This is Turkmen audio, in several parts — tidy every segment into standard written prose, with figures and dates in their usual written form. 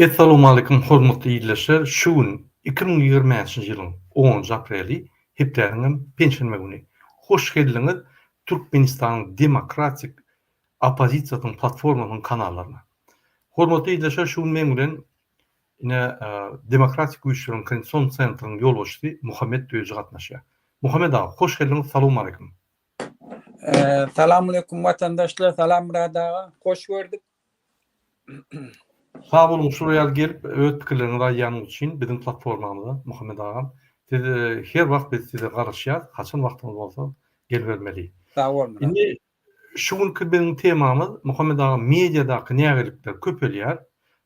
Essalowmalikim hormatly ildeşler şu gün 2025-nji ýylyň onunjy apreli hepdäniňem penşenbe güni hoş geldiňiz Türkmenistanyň demokratik oppozisiýasynyň platformasynyň kanallaryna. Hormatly ildeşler şu gün meň bilen ine Demokratik güýçleriň konstitusion sentrynyň ýolbaşçysy Muhammet Düýeji gatnaşýar. Muhammet aga hoş geldiňiz salowmalikim. Salamaleýkum watandaşlar salam Myrat aga hoş gördük. Sag boluň şular ýaly gelip öz pikirleriňizi aýdýanyňyz üçin biziň platformamyza Muhammet agam siz her wagt biz size garaşýas haçan wagtyňyz bolsa gelibermeli. Sag bol Myrat. Indi şu günki biziň temamyz Muhammet aga mediadaky nägilikler köpelýär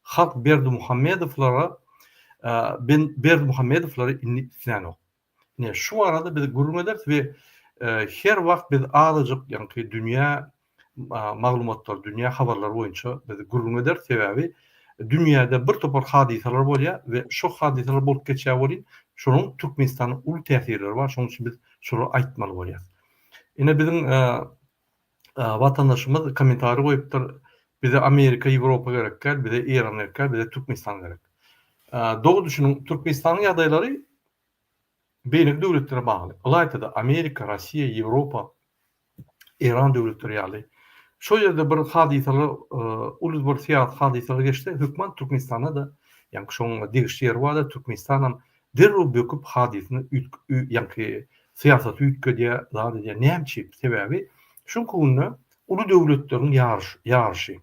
halk Berdimuhamedowlara Berdimuhamedowlary indi islänok. Ine, şu barada biz gürrüň ederis we her wagt biz azajyk, ýaňky dünýä maglumatlary, dünýä habarlary boýunça biz gürrüň ederis. Sebäbi dünýäde bir topar hadysalar bolýar we şo hadysalar bolup geçýär welin, şonuň Türkmenistana uly täsirleri bar. Şonuň üçin biz şolary aýtmaly bolýarys. Ine, biziň watandaşymyz kommentariý goýupdyr, Bize Amerika, Ýewropa gerek däl, bize Eýran gerek däl, bize Türkmenistan gerek. Dogry düşüniň, Türkmenistanyň ýagdaýlary beýleki döwletlere bagly. Ylaýta-da Amerika, Russiýa, Ýewropa, Eýran döwletleri ýaly. Şol ýerde bir hadysalar, uly bir syýasy hadysalar geçse, hökman Türkmenistanda-da, ýaňky şoň degişli ýeri bar-da, Türkmenistanam derrew böküp hadysyny ýaňky syýasaty üýtgedýär, zat edýär. Näme üçin? Sebäbi şuňky günde uly döwletleriň ýaryşy.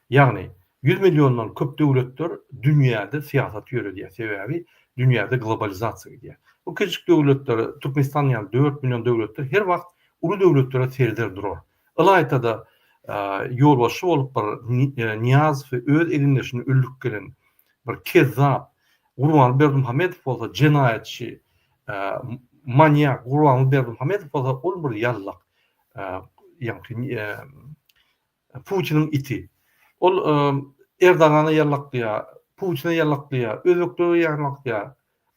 Ýagny, 100 milliondan köp döwletler dünýäde syýasat ýöredýär. Sebäbi dünýäde globalizasiýa gidýär. Bu kiçijik döwletler, Türkmenistan ýaly 4 million döwletler her wagt uly döwletlere serder durar. Ylaýta-da ýolbaşçy bolup bir Nyýazowy öz egindeşini öldürip gelen bir kezzap Gurbanguly Berdimuhamedow bolsa jenaýatçy, manýak Gurbanguly Berdimuhamedow bolsa ol bir ýallak, ýaňky Putiniň iti. Ol Erdogana ýallaklaýar, Putine ýallaklaýar, özbeklere ýallaklaýar,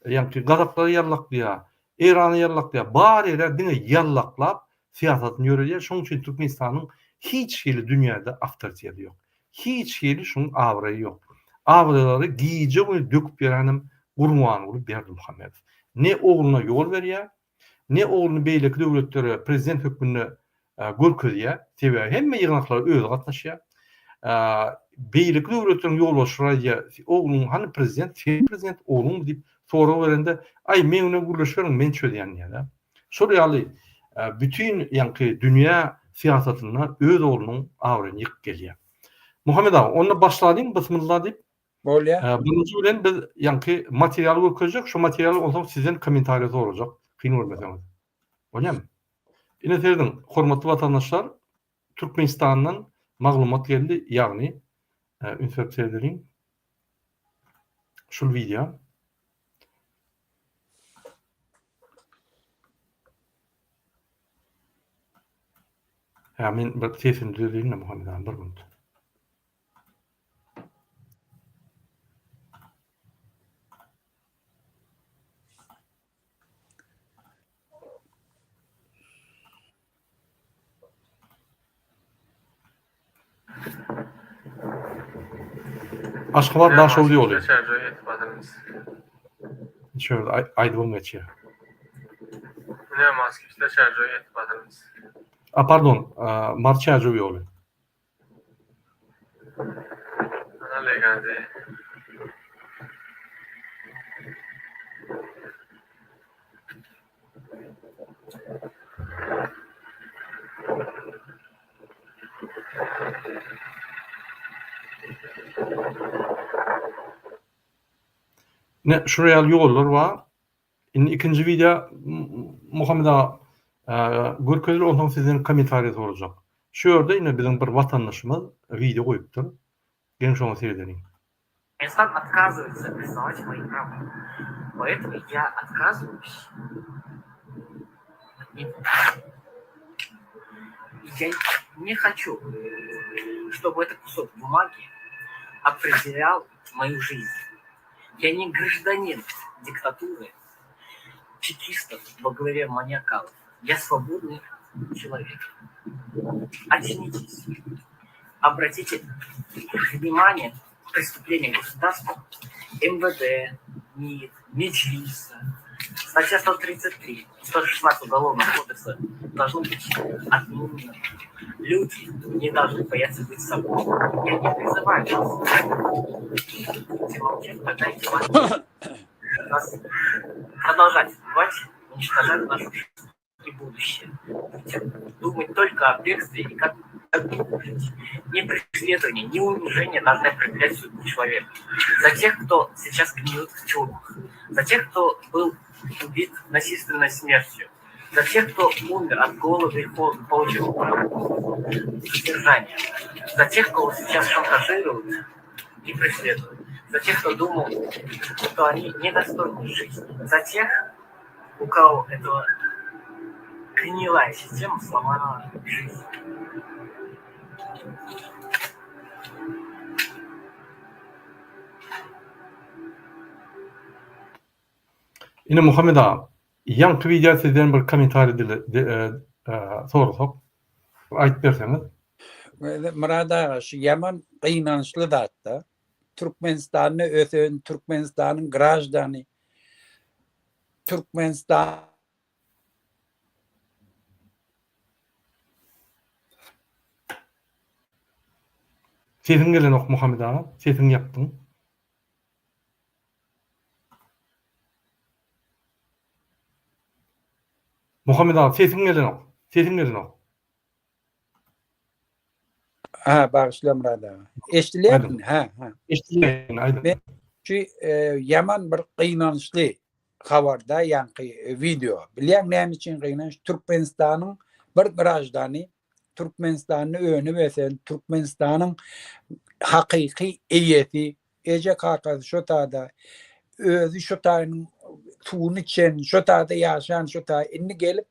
ýaňky gazaklara ýallaklaýar, Eýrana ýallaklaýar. Bar ýere diňe ýallaklap syýasatyny ýöredýär. Şonuň üçin Türkmenistanyň hiç hili dünýäde awtoriteti ýok. Hiç hili şuň abraýy ýok. Abraýlary gije-gündiz döküp ýörenem Gurbanguly Berdimuhamedow. Ne ogluna ýol berýär, ne ogluny beýleki döwletlere prezident hökmünde görkezýär. Sebäbi hemme ýygnaklara özi gatnaşýar. Beýleki döwletleriň ýolbaşçylary aýdýar, ogluň hany prezident, sen prezident, ogluňmy diýip sorag berende, aý meň bilen gürleşiberiň, men çözýän diýýär. Şol ýaly bütin ýaňky dünýä syýasatynda öz oglunyň abraýyny ýykyp gelýär. Muhammet aga, onda başlalyň bismillah diýip. Bolýar. Birinji bilen biz ýaňky materialy görkezjek, şo materialy onsoň sizden kommentariýa sorajak, kyn görmeseňiz. Bolýarmy? Ine serediň, hormatly watandaşlar, Türkmenistandan maglumat geldi, ýagny üns berip seredeliň. Şul wideo. Hä, men bir sesini düzedeýin-de Muhammet aga, bir minut. Aşgabat Daşoguz ýoly. Şöyle aýdybam geçýär. A pardon, Mary Çärjew ýoly. Ine şular ýaly ýollar bar. Indi ikinji wideo Muhammet aga görkezil onsoň sizden kommentariýa sorajak. Şu ýerde ine biziň bir watandaşymyz wideo goýupdyr. Geliň şoňa seredeliň. Türkmenistan otkazywaýtsa priznawać moýi prawa. Poetemu ýa otkazywaýus ot nego. Ýa ne haçu, ştoby etot kusok bumagi opredelýal moýu žizn. Ýa ne graždanin diktatury, çekistow wo glawе manýakalow. Ýa swobodnyý çelowek. Oçnitis, obratite wнимaniýe. Преступление государства, МВД, МИД, Меджлиса, статья 133, 116 Уголовного кодекса должны быть отменены. Люди не должны бояться быть собой. Я не призываю вас. Будете молчать, тогда эти вас нас продолжать убивать, уничтожать нашу жизнь и будущее. Будете думать только о бегстве и как жить. Ни преследование, ни унижение должны определять судьбу человека. За тех, кто сейчас гниет в тюрьмах, за тех, кто был убит насильственной смертью, за тех, кто умер от голода и холода, получил содержание, за тех, кого сейчас шантажируют и преследуют, за тех, кто думал, что они недостойны жизни, за тех, у кого этого гнилая система сломала жизнь. Ine Muhammet aga, ýaňky wideo sizden bir kommentariý dile sorasak, aýdyp berseňiz. Myrat aga, şu ýaman gynançly zatda. Türkmenistanda ösen, Türkmenistanyň graždany, Türkmenistan Sesiň gelenok Muhammet aga, sesiňi ýapdyň. Muhammet aga sesiň gelenok, sesiň gelenok. Ha, bagyşla Myrat aga. Eşdilýärmi? Ha, ha. Eşdilýär, aýdyň. Men şu e, ýaman bir gynançly habarda ýaňky e, wideo. Bilýäň näme üçin gynanç? Türkmenistanyň bir graždany Türkmenistanda önüp ösen, Türkmenistanyň hakyky eýesi, eje kakasy şo tada, özi şo taýynyň suwuny içen, şo tada ýaşan şo taý indi gelip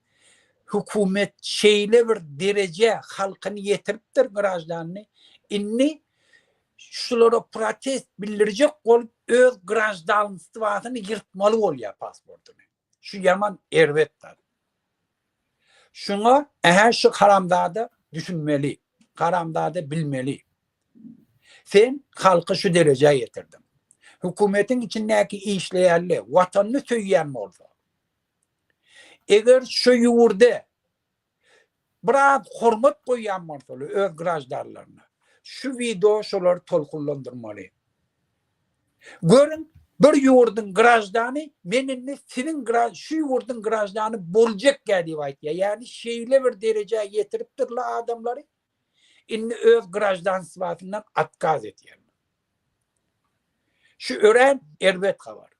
hökümet şeýle bir derejä halkyny ýetiripdir graždanyny, indi şulara protest bildirjek bolup öz graždanstwasyny ýyrtmaly bolýar pasportyny. Şu ýaman erbet zat. Şuňa ähä şu haramzada düşünmeli. Haramzada bilmeli. Sen halky şu derejä ýetirdiň. Hökümetiň içindäki işleýänler watanyny söýýän bolsa, eger şu ýurde biraz hormat goýýan bolsalar öz graždanlaryna, şu wideo şolary tolkunlandyrmaly. Görüň, bir ýurduň graždany men indi siziň şu ýurduň graždany boljak-ä diýip aýtýar. Ýagny şeýle bir derejä ýetiripdirler adamlary, indi öz graždanstwasyndan otkaz edýärler. Şu örän erbet habar.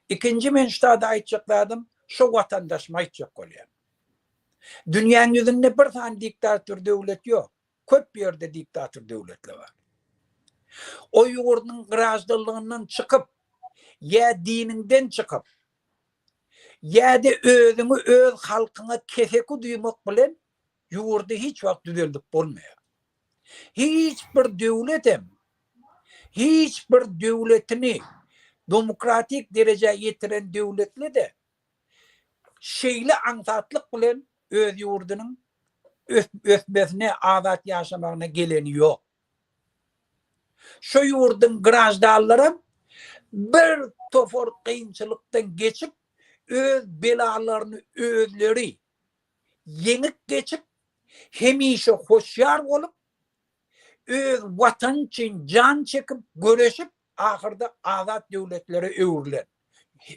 Ikinji men şu taýda aýtjak zadym, şo watandaşyma aýtjak bolýan. Dünýäň ýüzünde bir sany diktator döwlet ýok. Köp ýerde diktator döwletler bar. O ýurduň graždanlygyndan çykyp, ýa diniňden çykyp, ýa-da özüňi öz halkyňa keseki duýmak bilen ýurdy hiç wagt düzeldip bolmaýar. Hiç bir döwletem hiç bir döwletini demokratik derejä ýetiren döwletli-de şeýle aňsatlyk bilen öz ýurdunyň ösmesine, azat ýaşamagyna geleni ýok. Şo ýurduň graždanlaram bir topar kynçylykdan geçip, öz belalaryny özleri ýeňip geçip, hemişe hoşýar bolup, öz Watany üçin jan çekip, göreşip, ahyrda azat döwletlere öwrülen.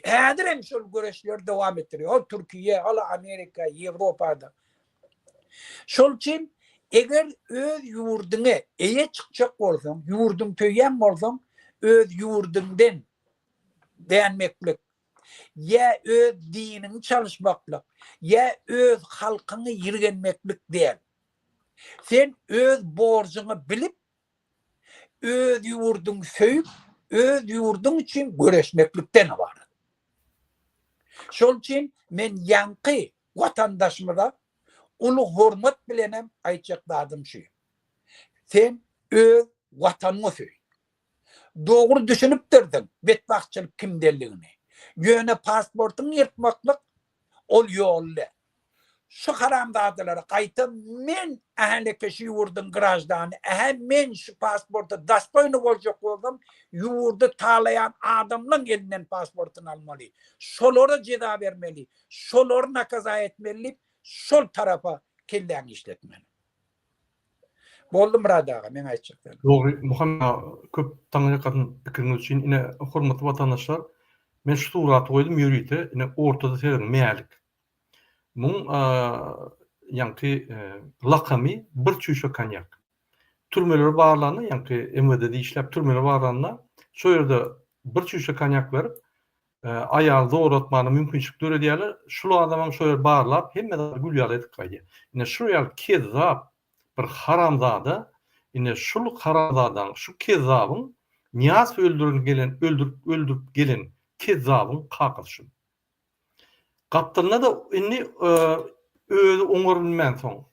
Häzir hem şol göreşleri dowam etdirýär. Ol Türkiýe, ol Amerika, Ýewropada. Şol üçin eger öz ýurduňa eýe çykjak bolsaň, ýurduňy söýýän bolsaň, öz ýurduňdan dänmeklik, ýa öz diniňi çalyşmaklyk, ýa öz halkyňy ýirgenmeklik däl. Sen öz borjuňy bilip, öz ýurduňy söýüp, öz ýurduň üçin göreşmeklikden ybarat. Şol üçin men ýaňky watandaşymyza uly hormat bilenem aýtjak zadym şu. Sen öz watanyňy söý. Dogry düşünipdirsiň betbagtçylyk kimdenligini. Ýöne pasportyňy ýyrtmaklyk ol ýol däl. Şu haramzadalara gaýta men ähäleke şu ýurduň graždany, ähä men şu pasporta dostoýny boljak bolsam, ýurdy talaýan adamlaň elinden pasportyny almaly. Şolara jeza bermeli, şolary nakaza etmeli diýip, şol tarapa kelläňi işletmeli. Boldy Myrat aga, meň aýtjak sözüm. Dogry Muhammet aga, köp taňryýalkasyn pikiriňiz üçin. Ine, hormatly watandaşlar, men şu suraty goýdum ýörite, ine ortada serediň, Mälik. Muň ýaňky lakamy bir çüýşe konýak. Türmeleri barlanda, ýaňky MWD-de işläp türmeleri barlanda, şo ýerde bir çüýşe konýak berip, aýaly zorlatmana mümkinçilik döredýärler. Şul adamam şo ýeri barlap, hemme zady gül ýaly edip gaýdýar. Ine şu ýaly kezzap bir haramzada, ine şul haramzadaň, şu kezzabyň Nyýazowy öldüren gelen, öldürip öldürip gelen kezzabyň kakasy şul. Gapdalynda-da indi özi oňarybilmänsoň,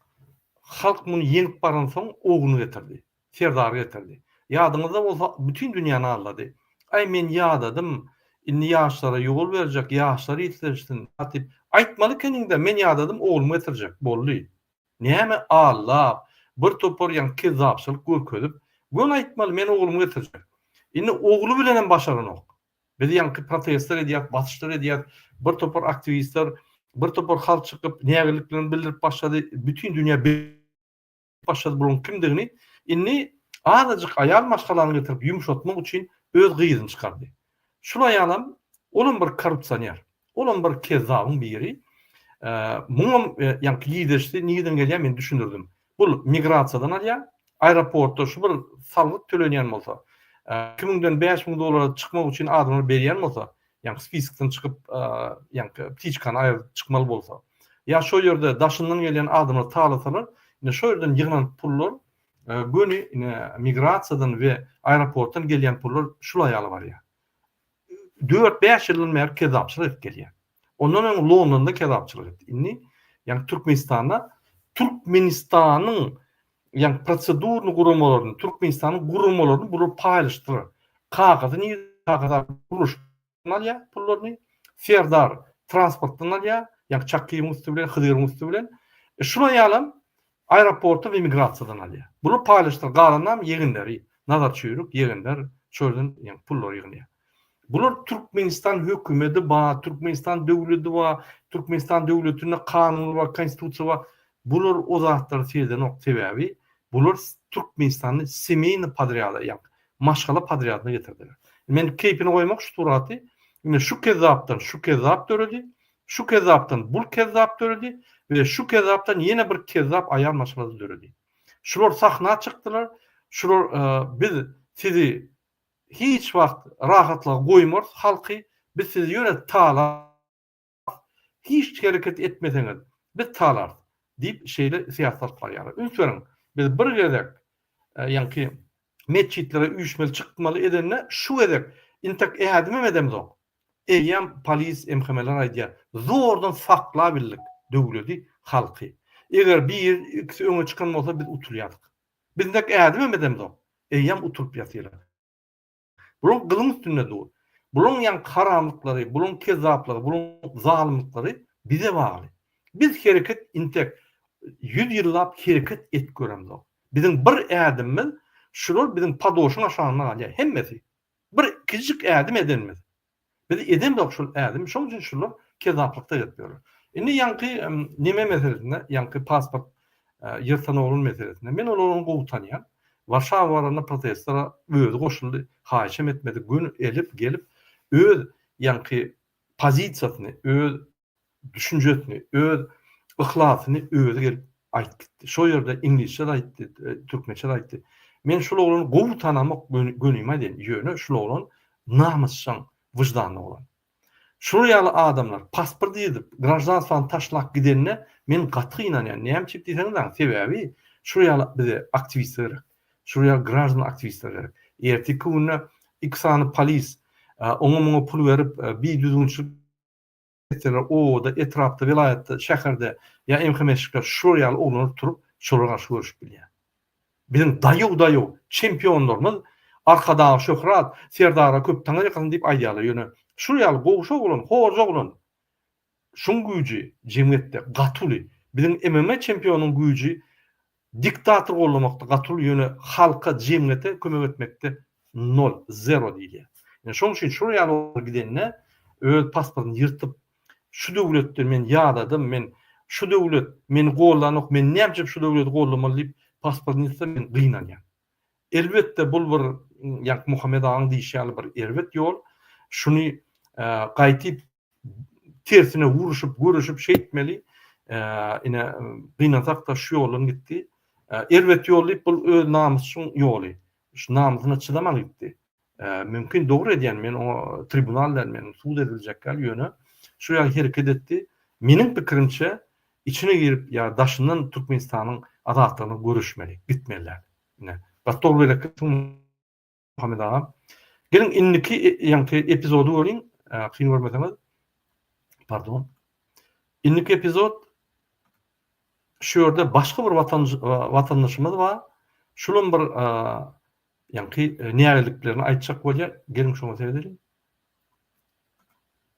halk muny ýeňip baransoň ogluny getirdi. Serdary getirdi. Ýadyňyzda bolsa bütin dünýäni aldady. Aý men ýadadym, indi ýaşlara ýol berjek, ýaşlar işleşsin diýip aýtmaly ekeniňdä, men ýadadym, oglumy getirjek. Boldy. Näme aldap, bir topar ýaňky kezzapçylyk görkezip, göni aýtmaly, men oglumy getirjek. Indi ogly bilenem başaranok. Biz ýaňky protestler edýäs, basyşlar edýäs. Bir topar aktiwistler, bir topar halk çykyp, nägileliklerini bildirip başlady. Bütin dünýä bilip başlady bularyň kimdigini. Indi azajyk aýal maşgalany getirip ýumşatmak üçin öz gyzyny çykardy. Şul aýalam, olam bir korrupsioner. Olam bir kezzabyň biri. Muňam ýaňky girdeşsi nireden gelýär men düşündirdim. Bul migrasiýadan alýar. Aeroportda şu bir salgyt tölenýän bolsa, 2 müňden 5000 dollara çykmak üçin adamlar berýän bolsa, ýagny spiskden çykyp, ýagny ptiçkany aýryp çykmaly bolsa, ýa şo ýerde daşyndan gelýän adamlar talasalar, ine şo ýerden ýygnan pullar göni ine migrasiýadan we aeroportdan gelýän pullar şul aýala barýar. Dört-bäş ýyldan bäri kezzapçylyk edip gelýär. Ondan öň Londonda kezzapçylyk etdi. Indi ýagny Türkmenistanda Türkmenistanyň ýagny prosedurny guramalaryny, Türkmenistanyň guramalaryny bular paýlaşdylar. Kakasy nirde, kakasy gurluşykdan alýar pullaryny, Serdar transportdan alýar, ýagny Çakyýewiň üsti bilen, Hydyryň üsti bilen. E, şul aýalam Aeroportda we migrasiýadan alýar. Bular paýlaşdylar, galanam ýegenleri, Nazar Çüýrük, ýegenler çölden ýaňky pullary ýygnaýar. Bular Türkmenistan hökümedi bar, Türkmenistan döwledi bar, Türkmenistan döwletinde kanun bar, konstitusiýa bar. Bular o zatlary seredenok, sebäbi bular Türkmenistany semeýny podrýada, ýaňky maşgala podrýadyna getirdiler. Men keýpine goýmak şu suraty, ine şu kezzapdan şu kezzap döredi, Şu kezzapdan bul kezzap döredi we şu kezzapdan ýene bir kezzap aýal maşgalasy döredi. Şular sahna çykdylar, şular biz sizi hiç wagt rahatlyga goýmarys halky, biz sizi ýöne talarys, hiç hereket etmeseňiz biz talarys diýip şeýle syýasat alyp barýarlar. Üns beriň, biz bir gezek ýaňky metjitlere üýşmeli çykmaly edende şu gezek intek ädimem edemzok. Eýýäm polis MHM-ler aýdýar, zordan saklabildik döwledi, halky. Eger bir, ikisi öňe çykan bolsa biz utulýardyk. Biz intek ädimem edemzok. Eýýäm utulyp ýatyrlar. Bulaň gylyň üstünde dur. Bulaň ýaňky haramlyklary, bulaň kezzaplygy, bulaň zalymlyklary bize bagly. Biz hereket intek ýüz ýyllap hereket et göremzok. Biziň bir ädimimiz şular biziň padoşyň aşagynda galýar hemmesi. Bir kiçijik ädim edenimiz. Biz edemzok şol ädimi, şoň üçin şular kezzaplykda gezip ýörler. Indi ýaňky neme meselesinde, ýaňky pasport ýyrtan oglan meselesinde men ol oglany gowy tanýan. Warşawa baranda protestlere özi goşuldy, haýyşam etmedi, göni elip gelip öz ýaňky pozisiýasyny, öz düşünjesini, öz yhlasyny özi gelip aýdyp gitdi. Şo ýerde iňlisçe-de aýtdy, türkmençe-de aýtdy. Men şul oglany gowy tanamok, gönümi aýdaýyn, ýöne şul oglan namysjaň, wyždanly oglan. Şular ýaly adamlar pasport ýygyp, graždanstwany taşlap gidende men gaty gynanýan. Näme üçin diýseňiz dagy, sebäbi şular ýaly bize aktiwistler gerek. Şular ýaly graždan aktiwistler gerek. Erteki günde iki sany polis oňa-muňa pul berip, bidüzgünçilik etseler obada, etrapda, welaýatda, şäherde ýa MHM-şikler şular ýaly oglanlar turup şolara garşy göreşip bilýär. Biziň daýaw-daýaw çempionlarymyz Arkadaga şöhrat, Serdara köp taňry ýalkasyn diýip aýdýarlar. Ýöne şular ýaly gowşak oglan, horja oglan şuň güýji jemgyýetde gaty uly. Biziň MMA çempionyň güýji diktator gollamakda gaty uly ýöne halka jemgyýete kömek etmekde nol, zero diýilýär. Ine şoň üçin şol ýaly oglan gidende öz pasportyny ýyrtyp şu döwletden men ýadadym men şu döwlet meni gollanok men näme üçin şu döwleti gollamaly diýip pasportyny ýyrtsa men gynanýan. Elbetde bul bir ýaňky Muhammet agaň diýşi ýaly bir erbet ýol. Şuny gaýtyp tersine uruşyp göreşip şeýtmeli. Ine gynansakda şu ýoldan gitdi. Erbet ýol diýip bul öz namysçyň ýoly. Şu namysyna çydaman gitdi. Mümkin dogry edýän men oňa tribunal däl men sud ediljek däl ýöne şu ýaly hereket etdi. Meniň pikirimçe içine girip ýa daşyndan Türkmenistanyň azatlygyna göreşmeli, gitmeli däl. Ine, gaty dogry belek Muhammet aga. Geliň indiki ýaňky epizody görüň, kyn görmeseňiz. Pardon. Indiki epizod şu ýerde başga bir watan watandaşymyz bar. Şulam bir ýaňky nägiliklerini aýtjak bolýar. Geliň şoňa seredeliň.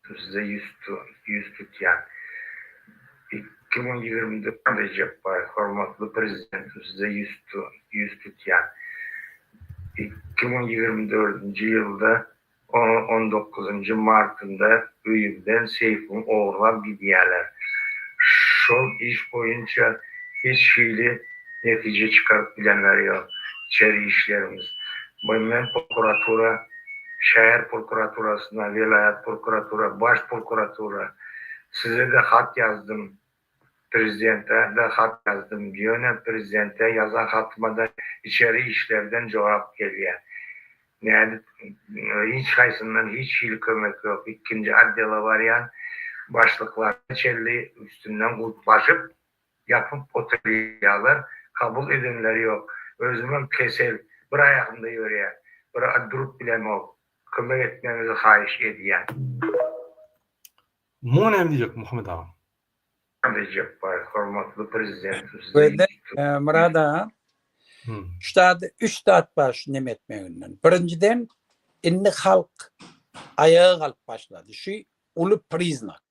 Size ýüz tutýan. 2024 Rejep baý hormatly Prezidentim size ýüz tutýan. 2024-nji ýylda on dokuzynjy martynda öýümden seýfimi ogurlap gidýäler. Şol iş boýunça hiç hili netije çykaryp bilenler ýok. Içeri işlerimiz. Men prokuratura Şäher prokuraturasyna, welaýat prokuratura, baş prokuratura, size-de hat ýazdym, prezidente-de hat ýazdym, ýöne prezidente ýazan hatyma-da içeri işlerden jogap gelýär. Nädip, hiç haýsyndan hiç hili kömek ýok. Ikinji otdela barýan, başlyklara çenli üstünden gulplaşyp, Ýapyp oturýarlar, kabul edenleri ýok. Özümem kesel, bir aýagymda ýörýän. Bir durup bilemok. Kömek etmegiňizi haýyş edýän. Muňa näme diýjek Muhammet agam? Rejepbaý, hormatly Prezidentim size Gözle Myrat aga, şu zady üç zat bar şu neme etmeginden. Birinjiden indi halk aýaga galyp başlady. Şu uly priznak.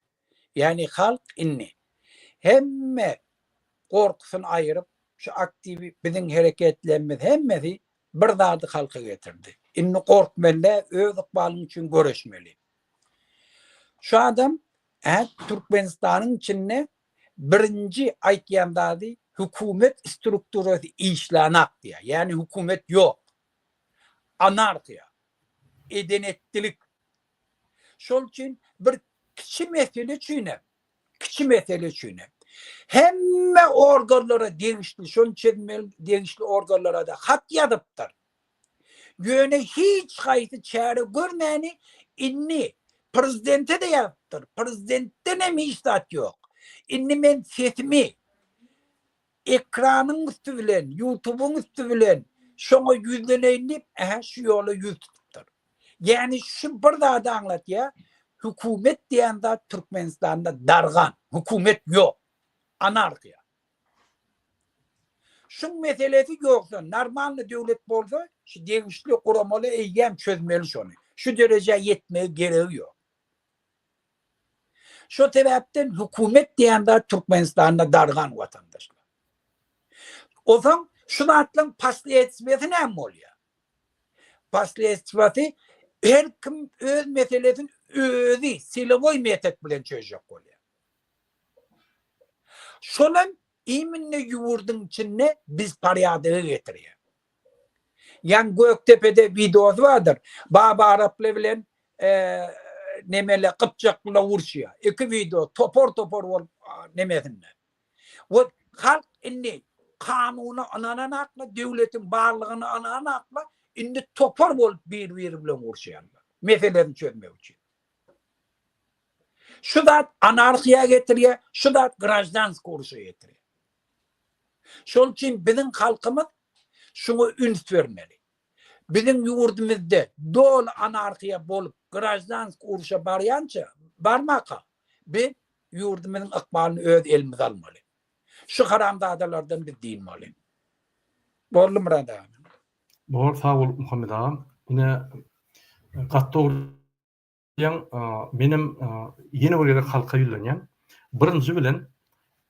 Ýagny halk indi hemme gorkusyny aýyryp, şu aktiwi biziň hereketlerimiz hemmesi bir zady halka getirdi. Indi gorkmaly däl, öz ykbalyň üçin göreşmeli. Şu adam hä Türkmenistanyň içinde birinji aýtýan zady hökümet strukturasy işlänak diýýär. Ýagny hökümet ýok. Anarhiýa. Eden-etdilik. Şol üçin bir kiçi mesele üçin hem, kiçi mesele üçin hem hemme organlara degişli, şony çözmeli degişli organlara-da hat ýazypdyr. Ýöne hiç haýsy çäre görmäni indi prezidente-de ýazypdyr. Prezidentden hem hiç zat ýok. Indi men sesimi ekranyň üsti bilen, ýutubyň üsti bilen şoňa ýüzleneýin diýip, ähä şu ýola ýüz tutupdyr. Ýagny şu bir zady aňlatýar, hökümet diýen zat Türkmenistanda dargan, hökümet ýok. Anarhiýa. Şuň meselesi ýogsa, normalny döwlet bolsa, şu degişli guramalar eýýäm çözmeli şony. Şu derejä ýetmegi geregi ýok. Şo sebäpden hökümet diýen zat Türkmenistanda dargan watandaşlar. Onsoň şu zatlaryň posledstwiýasy näme bolýar? Posledstwiýasy her kim öz meselesini özi silowoý metod bilen çözjek bolýar. Şolam iminne ýurduň içinde bezporýadygy getirýär. Ýaňy Gökdepede wideosy bardyr. Baba Araply bilen nemele gypjaklylar uruşýar. Iki wideo topar-topar bolup nemesinde. We halk indi kanuna ynananakla, döwletiň barlygyna ynananakla indi topar bolup bir-biri bilen uruşýarlar. Meselesini çözmek üçin. Şu zat anarhiýa getirýär, şu zat graždanski uruşa getirýär. Şonuň üçin biziň halkymyz şuňa üns bermeli. Biziň ýurdumyzda doly anarhiýa bolup, graždanski urşa barýança, barmaka, biz ýurdumyzyň ykbalyny öz elimize almaly. Şu haramzadalardan biz dynmaly. Boldy Myrat aga. Bor, sag bol Muhammet agam. Ine gaty dogry Diýýän, menem ýene bir gezek halka ýüzlenýän. Birinji bilen.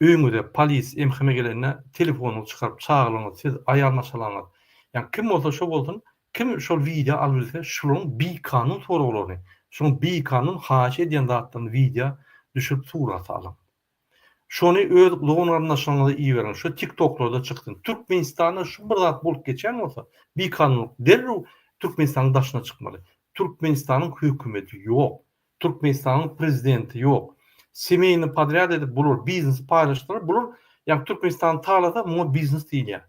Öýüňize polis, MHM gelende telefonyňyzy çykaryp çagalaryňyz, siz, aýal maşgalaňyz, ýa kim bolsa şo bolsun, kim şol wideo alybilse şularyň bikanun soraglaryny, şolaryň bikanun haýyş edýän zatlaryny wideo düşürip surata alyň. Şony öz dogan-garyndaşlaryňyza iberiň, şo tiktoklarda çyksyn. Türkmenistanda şu bir zat bolup geçýän bolsa, bikanunlyk derrew Türkmenistanyň daşyna çykmaly. Türkmenistanyň hökümeti ýok. Türkmenistanyň prezidenti ýok. Semeýny podrýad edip bular biznes paýlaşdylar. Bular ýagny Türkmenistany talasa muňa biznes diýilýär.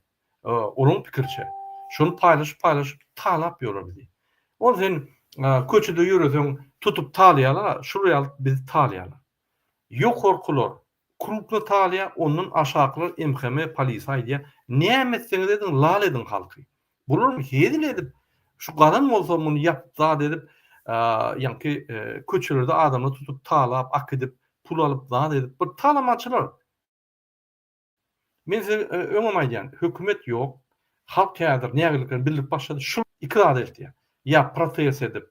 Olaň pikiriçe. Şony paýlaşyp paýlaşyp talap ýörler bizi. Ol sen köçede ýöreseň tutup talaýarlar, şular ýaly bizi talaýarlar. Ýokarkylar krupny talaýar, ondan aşakylar MHM polise aýdýar, näme etseňiz ediň lal ediň halky. Bular hezil edip şu gazan bolsa muny ýapyp zat edip ýaňky köçelerde adamlary tutup talap akidip pul alyp zat edip bir talamançylar. Men size öňem aýdýan hökümet ýok halk häzir nägiliklerini bildirip başlady şu iki zada eltýär ýa protest edip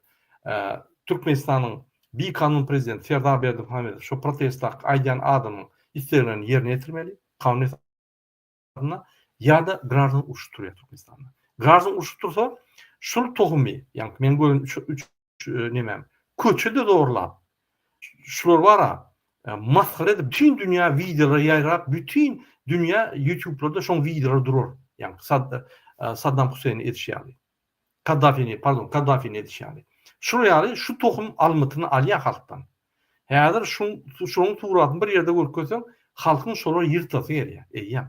Türkmenistanyň bikanun prezidenti Serdar Berdimuhamedow şo protestdaky aýdýan adamyň isleglerini ýerine ýetirmeli kanun esasynda ýa-da graždan urşy turýar Türkmenistanda. Graždan urşy tursa, şul tohumy, ýagny men gören üç üç nemem, köçede zorlap, şular bara masgara edip bütin dünýä wideolar ýaýrap, bütin dünýä ýutublarda şoň wideolary durar. Ýagny Saddam Huseýni edişi ýaly. Kaddafini, pardon, Kaddafini edişi ýaly. Şular ýaly şu tohum almytyny alýar halkdan. Häzir şuň şoň suratyny bir ýerde görkezseň, halkyň şolary ýyrtasy gelýär, eýýäm.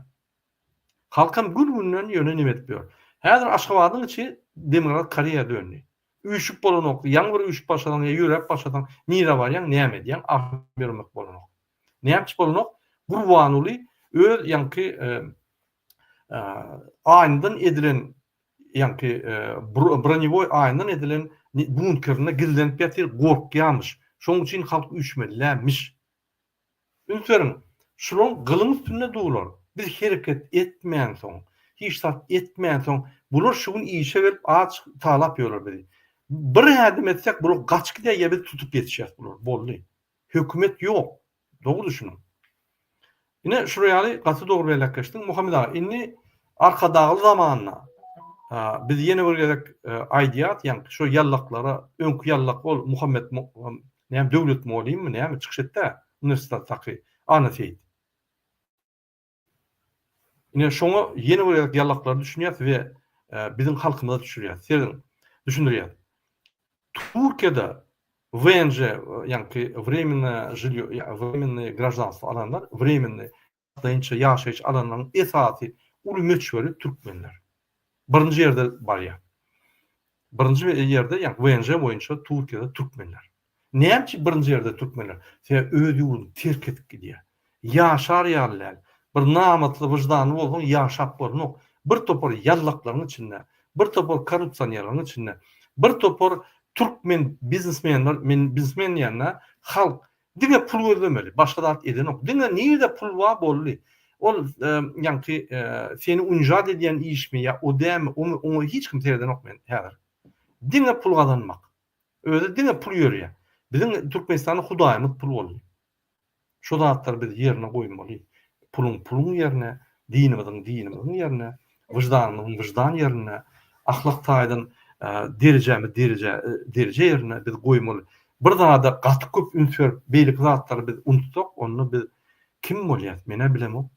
Halkam gün-günden ýöne neme edip ýör. Häzir Aşgabadyň içi Demirgazyk Koreýa döndi. Üýşüp bolanok, ýaňy bir üýşüp başlasaň ýa ýöräp başlasaň, nirä barýaň, näme edýäň, agşam ýöremek bolanok. Näme üçin bolanok? Gurbanguly öz ýaňky aýnadan edilen ýaňky bronewoý aýnadan edilen bunkerinde gizlenip ýatyr, gorkýarmyş. Şonuň üçin halk üýşmelilämiş. Üns beriň, şularyň gylyň üstünde durlar. Biz hereket etmänsoň, hiç zat etmänsoň, bular şu gün işe gelip aç talap ýörler bizi. Bir ädim etsek bular gaçyp gidýär ýa biz tutup ýetişýäs bulary. Boldy. Hökümet ýok. Dogry düşüniň. Ine şular ýaly gaty dogry belläp geçdiň Muhammet aga. Indi Arkadagly zamanynda biz ýene bir gezek aýdýas, ýaňky şo ýallaklara, öňki ýallak ol Muhammet näme Döwlet mugallymmy näme çykyş etdä uniwersitetdaky Anna Seýit. Ine şoňa ýene bir gezek ýallaklary düşünýäs we biziň halkymyza düşürýäs. Serediň, düşündirýäs. Türkiýede WNJ, ýaňky wremennoe žilýo, wremennoe graždanstwo alanlar, wremennoe wagtlaýynça ýaşaýyş alanlaryň esasy uly möçberi türkmenler. Birinji ýerde barýar. Birinji ýerde, ýagny WNJ boýunça Türkiýede türkmenler. Näme üçin birinji ýerde türkmenler? Sebäbi öz ýurduny terk edip gidýär. Ýaşar ýaly däl. Bir namatly, wyždanly bolsaň ýaşap bolanok. Bir topar ýallaklaryň içinde, bir topar korrupsionerleriň içinde, bir topar türkmen biznesmenler, men biznesmen diýende halk Diňe pul gözlemeli, başga zat edenok. Diňe nirde pul bar boldy. Ol ýaňky seni unžat edýän işmi ýa o dämi, omy oňa hiç kim seredenok men häzir. Diňe pul gazanmak. Özi diňe pul ýörýär. Biziň Türkmenistanda hudaýymyz pul boldy. Şo zatlary biz ýerine goýmaly. Puluň puluň ýerine, dinimiziň dinimiziň ýerine, wyždanymyzyň wyždan ýerine, ahlak taýdan derejämiz dereje dereje ýerine biz goýmaly. Bir zada gaty köp üns berip, beýleki zatlary biz unutsak, onda biz kim bolýas? Men-ä bilemok.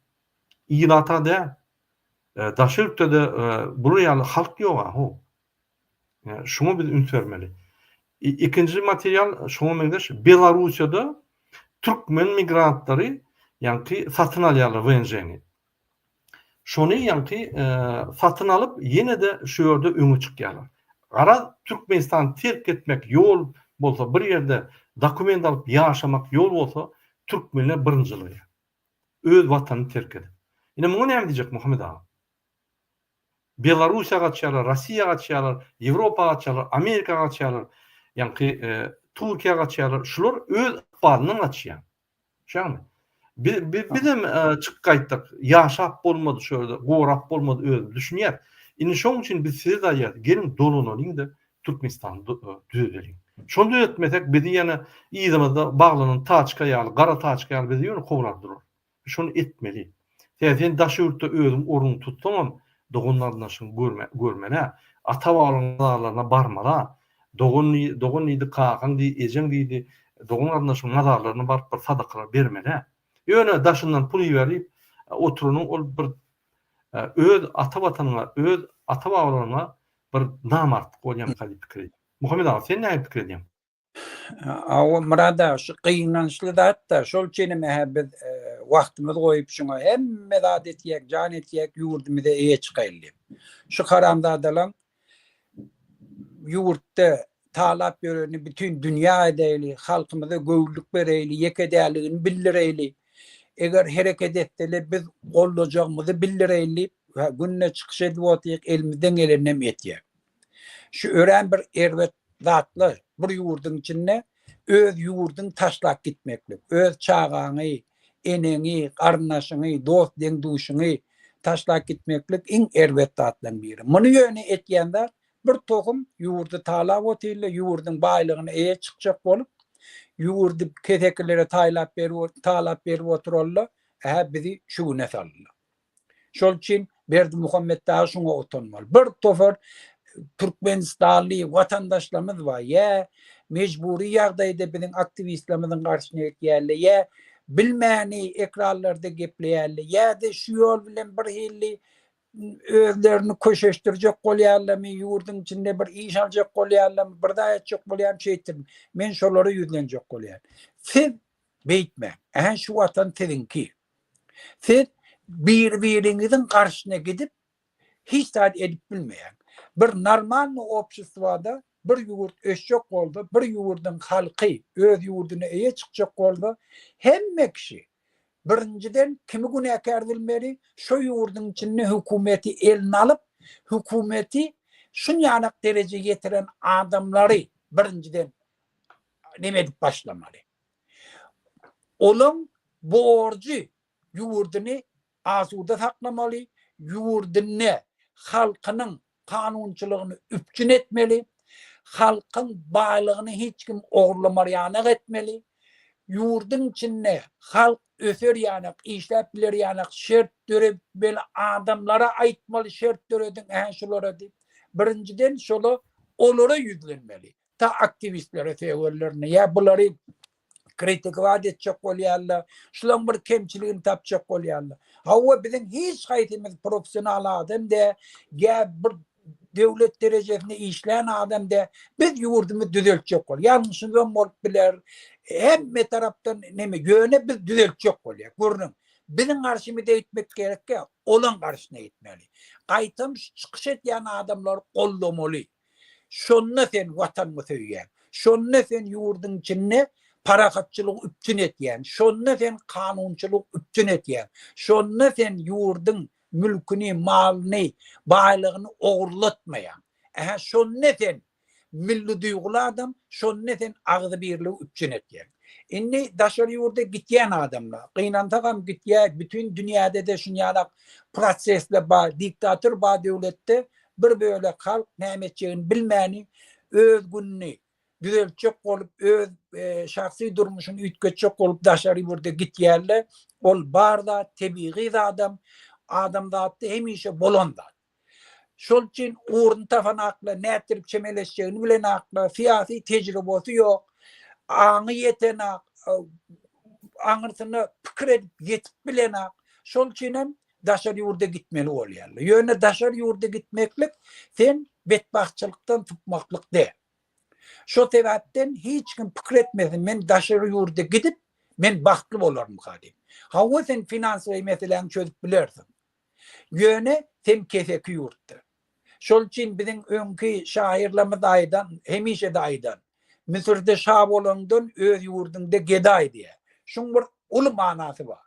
Ilata däl. Daşary ýurtda-da bular ýaly halk ýog-a, how. Şuňa biz üns bermeli. Ikinji material şuňa meňzeş. Belarussiýada türkmen migrantlary ýaňky satyn alýarlar WNJ-ni. Şony ýaňky satyn alyp ýene-de şu ýerde öňe çykýarlar. Garaz Türkmenistany terk etmek ýol bolsa bir ýerde dokument alyp ýaşamak ýol bolsa türkmenler birinjilige. Öz watanyny terk edip. Ine muňa näme diýjek Muhammet aga? Belarussiýa gaçýarlar, Rossiýa gaçýarlar, Ýewropa gaçýarlar, Amerika gaçýarlar, ýaňky Türkiýä gaçýarlar. Şular öz ykbalyndan gaçýar. Şeýlemi? Biz bizem çykyp gaýtdyk. Ýaşap bolmady şu ýerde, gorap bolmady özümizi düşünýäs. Indi şoň üçin biz size-de aýdýarys, geliň dolanalyň-da Türkmenistany düzedeliň. Şony düzetmesek bizi ýene yzymyzda baglanan taçka ýaly, gara taçka ýaly bizi ýöne kowlap durar. Şony etmeli. Sebäbi sen daş ýurtda özüň ornuňy tutsaňam, dogan-garyndaşyňy görme, görmel-ä. Ata-babalaryň mazarlaryna barmal-a. Dogan diý, dogan diýdi, kakaň diý, ejeň diýdi, dogan-garyndaşyň mazarlaryna baryp bir sadakalar bermel-ä. Ýöne daşyndan pul iberip oturanyň ol bir öz ata watanyňa, öz ata-babalaryňa bir namartlyk bolýamyka diýip pikir edýän. Muhammet aga, sen nähili pikir edýäň? Hawa Myrat aga, şu gynançly zat-da, şol üçinem hä biz wagtymyzy goýup şuňa hemme zat etýäk, jan etýäk, ýurdumyza eýe çykaýly diýip. Şu haramzadalaň ýurtda talap ýörenini bütin dünýä aýdaýly, halkymyza göwünlik bereýli, ýeke däldigini bildireýli. Eger hereket etseler biz goldajagymyzy bildireýli diýip, günde çykyş edip otyk, elimizden geleninem etýäk. Şu örän bir erbet zatlar bir ýurduň içinde öz ýurduň taşlap gitmeklik, öz çagaňy, eneňi, garyndaşyňy, dost deň-duşuňy taşlap gitmeklik iň erbet zatlaryň biri. Muny ýöne etýän zat bir tohum ýurdy talap otyrlar, ýurduň baýlygyna eýe çykjak bolup, ýurdy kesekilere taýlap berip, talap berip oturarlar, ähä bizi şu güne saldylar. Şol üçin Berdimuhamet dagy şuňa utanmaly. Bir topar türkmenistanly watandaşlarymyz bar, ýa mejbury ýagdaýda biziň aktiwistlerimiziň garşyna gitýärler, ýa bilmäni ekranlarda gepleýärler, ýa-da şu ýol bilen bir hili özlerini köşeşdirjek bolýarlarmy, ýurduň içinde bir iş aljak bolýarlarmy, bir zat etjek bolýarmy, şeýtdirmi. Men şolara ýüzlenjek bolýan. Siz beýtmäň. Ähä şu watan siziňki. Siz bir-biriňiziň garşyna gidip hiç zat edip bilmeýäň. Bir normalny obşestwada bir ýurt ösjek bolsa, bir ýurduň halky öz ýurduna eýe çykjak bolsa, hemme kişi birinjiden kimi günäkär bilmeli, şo ýurduň içinde hökümeti eline alyp, hökümeti şunýalak derejä ýetiren adamlary birinjiden neme edip başlamaly. Olaň borjy ýurduny asuda saklamaly, ýurdunda halkynyň kanunçylygyny üpjün etmeli, halkyň baýlygyny hiç kim ogurlamar ýanak etmeli, ýurduň içinde halk öser ýanak, işläp biler ýanak şert döretmeli, adamlara aýtmaly şert dörediň ähä şulara diýip. Birinjiden şola olara ýüzlenmeli. Ta aktiwistlere sögerlerine ýa bulary kritikowat etjek bolýarlar, şulaň bir kemçiligini tapjak bolýarlar. Hawa biziň hiç haýsymyz professional adam dä, ýa bir döwlet derejesinde işlän adam dä. Biz ýurdumyzy düzeltjek bol. Ýalňyşymyzam bolup biler. Hemme tarapdan neme, ýöne biz düzeltjek bolýar. Gürrüň. Biziň garşymyza gitmek gerek däl, olaň garşysyna gitmeli. Gaýtam şu çykyş edýän adamlary goldamaly. Şonda sen Watanyňy söýýäň. Şonda sen ýurduň içinde parahatçylygy üpjün etýäň. Şonda sen kanunçylygy üpjün etýäň. Şonda sen ýurduň mülküni, malyny, baýlygyny ogurlatmaýaň. Ähä, şonda sen milli duýguly adam, şonda sen agzybirligi üpjün etýäň. Indi daşary ýurda gitýän adamlar, gynansagam gitýär, bütin dünýäde-de şunýalak prosesler bar, diktator bar döwletde, Bir bölek halk näme etjegini bilmäni, öz gününi düzeltjek bolup, öz şahsy durmuşyny üýtgetjek bolup daşary ýurda gitýärler. Ol bar zat, tebigy zadam, adamzatda hemişe bolan zat. Şol üçin ugruny tapan akla, nätdirip çemeleşjegini bilen akla, syýasy tejribesi ýok, aňy ýetenak, aňyrsyna pikir edip ýetip bilenak. Şol üçin hem daşary ýurda gitmeli bolýarlar. Ýöne daşary ýurda gitmeklik sen betbagtçylykdan sypmaklyk däl. Şo sebäpden hiç kim pikir etmesin, men daşary ýurda gidip, men bagtly bolarmyka diýip. Hawa sen finansowy meseläňi çözüp bilersiň. Ýöne sen keseki ýurtda. Şol üçin biziň öňki şahyrlarymyz aýdan, hemişe-de aýdan, Müsürde şa bolaňdan öz ýurduňda gedaý diýýär. Şuň bir uly manasy bar.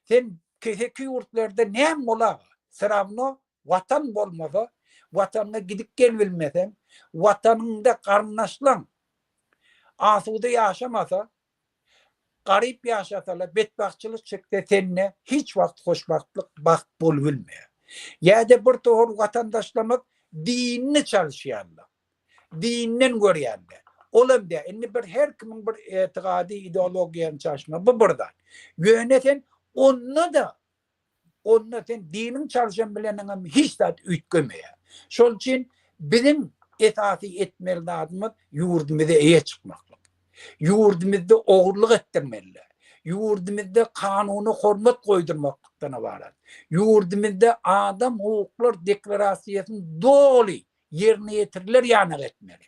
Sen keseki ýurtlarda näme bolaga, srawno watan bolmasa, watanyňa gidip gelibilmeseň, watanyňda garyndaşlaň asuda ýaşamasa, garyp ýaşasalar, betbagtçylyk çekse sende hiç wagt hoşbagtlyk, bagt bolubilmeýär. Ýa-da bir topar watandaşlarymyz dinini çalyşýarlar. Dinden görýände. Olam dä. Indi bir her kimiň bir etigady, ideologiýany çaşma. Bu bir zat. Ýöne sen Onda-da onda sen diniň çalşan bileniňem hiç zat üýtgemeýär. Şol üçin biziň esasy etmeli zadymyz ýurdumyza eýe çykmaklyk. Ýurdumyzda ogurlyk etdirmeliler. Ýurdumyzda kanuna hormat goýdurmaklykdan ybarat. Ýurdumyzda adam hukuklar deklarasiýasyny doly ýerine ýetiriler ýanak etmeli.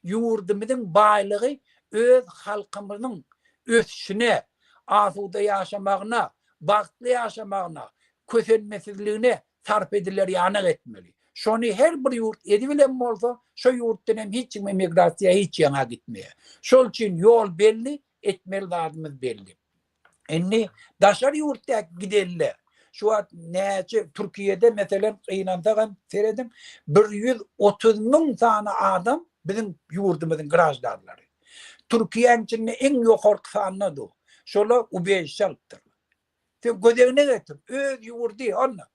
Ýurdumyzyň baýlygy öz halkymyzyň ösüşine, asuda ýaşamagyna, bagtly ýaşamagyna, kösenmesizligine sarp ediler ýanak etmeli. Şony her bir ýurt edibilen bolsa, şo ýurtdan hem hiç kim emigrasiýa hiç ýaňa gitmeýär. Şol üçin ýol belli, etmeli zadymyz belli. Indi daşary ýurtdaky gidenler, şu wagt näçe Türkiýede meselem gynansak hem serediň, 130 müň sany adam biziň ýurdumyzyň graždanlary. Türkiýäniň içinde iň ýokarky sanda du. Şolar ubežişe alypdyrlar. Sen gözegine getir, öz ýurdy onda.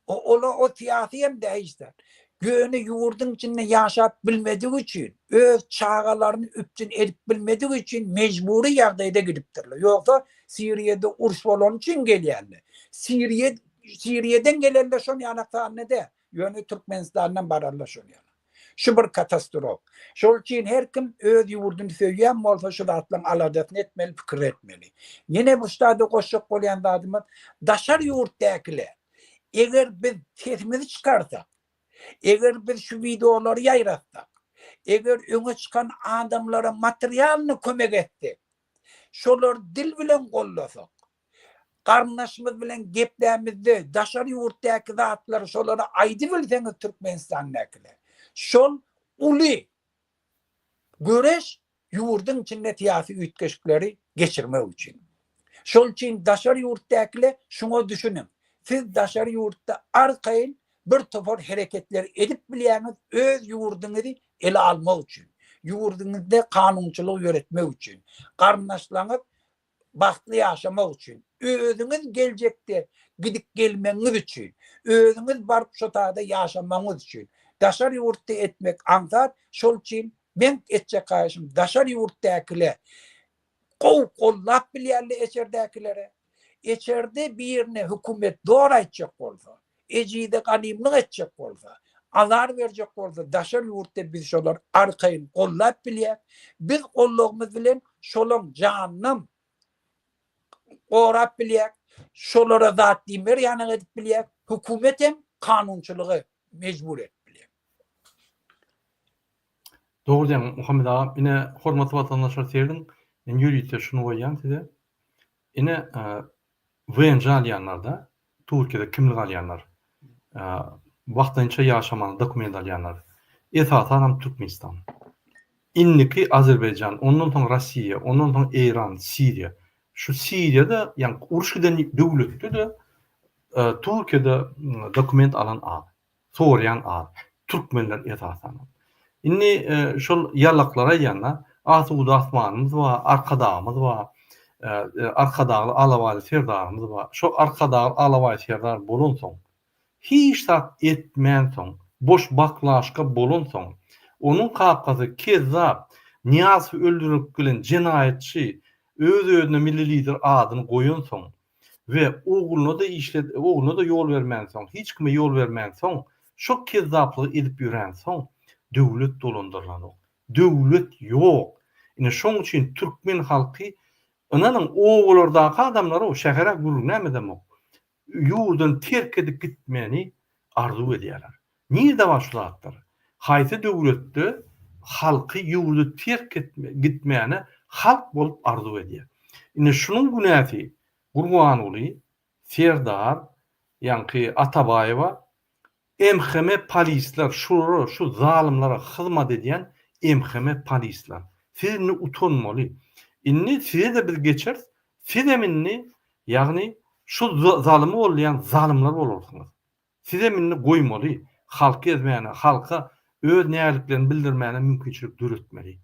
Ola o syýasy hem däl hiç zat. Ýöne ýurduň içinde ýaşap bilmedigi üçin, öz çagalaryny üpjün edip bilmedigi üçin mejbury ýagdaýda gidipdirler. Ýogsa Siriýada uruş bolany üçin gelýärler. Siriýa Siriýadan gelenler şon ýanak sanda däl. Ýöne Türkmenistandan bararlar şol ýana. Şu bir katastrof. Şol üçin her kim öz ýurduny söýýän bolsa şu zatlaryň aladasyny etmeli, pikir etmeli. Ýene bu ştada goşjak bolýan zadymyz daşary ýurtdakylar eger biz sesimizi çykarsak, eger biz şu wideolary ýaýratsak, eger öňe çykan adamlara materialny kömek etsek, şolary dil bilen gollasak, Garyndaşymyz bilen geplämizde daşary ýurtdaky zatlary şolara aýdybilseňiz Türkmenistandakylar. Şol uly göreş ýurduň içinde syýasy üýtgeşikleri geçirmek üçin. Şol üçin daşary ýurtdakylar şuňa düşüniň. Siz daşary ýurtda arkaýyn bir topar hereketleri edip bilýäňiz öz ýurduňyzy ele almak üçin. Ýurduňyzda kanunçylygy ýöretmek üçin. Garyndaşlaryňyz bagtly ýaşamak üçin, özüňiz geljekde gidip gelmegiňiz üçin, özüňiz baryp şo taýda ýaşamagyňyz üçin. Daşary ýurtda etmek aňsat, şol üçin meň etjek haýyşym daşary ýurtdäkile gowy gollap bilýärler eçerdäkilere. Eçerde birine hökümet zor aýtjak bolsa, ejize ganymlyk etjek bolsa, azar berjek bolsa daşary ýurtda biz şolary arkaýyn gollap bilýäs. Biz gollagymyz bilen şolaň janynam gorap bilýäs. Şolara zat diýmer ýanak edip bilýäs. Hökümet hem kanunçylyga mejbur edip bilýär. Dogry diýýäň Muhammet aga. Ine hormatly watandaşlar serediň. Men ýörite şuny goýýan size. Ine WNJ alýanlarda Türkiýede kimlik alýanlar, wagtlaýynça ýaşamaly dokument alýanlar, esasanam Türkmenistan. Indiki Azerbaýjan, ondan soň Rossiýa, ondan soň Eýran, Siriýa. Şu Siriýada, ýagny uruş giden döwletde-de Türkiýede dokument alan az. Soraýan az. Türkmenler esasanam. Indi şol ýalaklar aýdýanda, asuda asmanymyz bar, Arkadagymyz bar, Arkadagly Alabaýly Serdarymyz bar. Şol Arkadagly Alabaý Serdar bolansoň, hiç zat etmänsoň, boş baklaşka bolansoň, onuň kakasy kezzap, Nyýazowy öldürip gelen jenaýatçy, öz-özüne milli lider adyny goýansoň, we ogluna-da işlet, ogluna-da ýol bermänsoň, hiç kime ýol bermänsoň, şo kezzaplygy edip ýöränsoň, döwlet dolandyrylanok. Döwlet ýok. Ine şoň üçin türkmen halky, ynanyň, obalardaky adamlar-ow, şäher-ä gürrüňem edemok, ýurduny terk edip gitmeni arzuw edýärler. Nirde bar şu zatlar? Haýsy döwletde halky ýurdy terk gitmäne halk bolup arzuw edýär? Indi şunuň günäsi Gurbanguly Serdar ýaňky Atabaýewa MHM polisler şulara şu zalymlara hyzmat edýän MHM polisler. Siz indi utanmaly. Indi size-de biz geçeris sizem indi ýagny şu zalymy goldaýan zalymlar bolarsyňyz. Sizem indi goýmaly, halky ezmäne, halka öz nägiliklerini bildirmäne mümkinçilik döretmeli.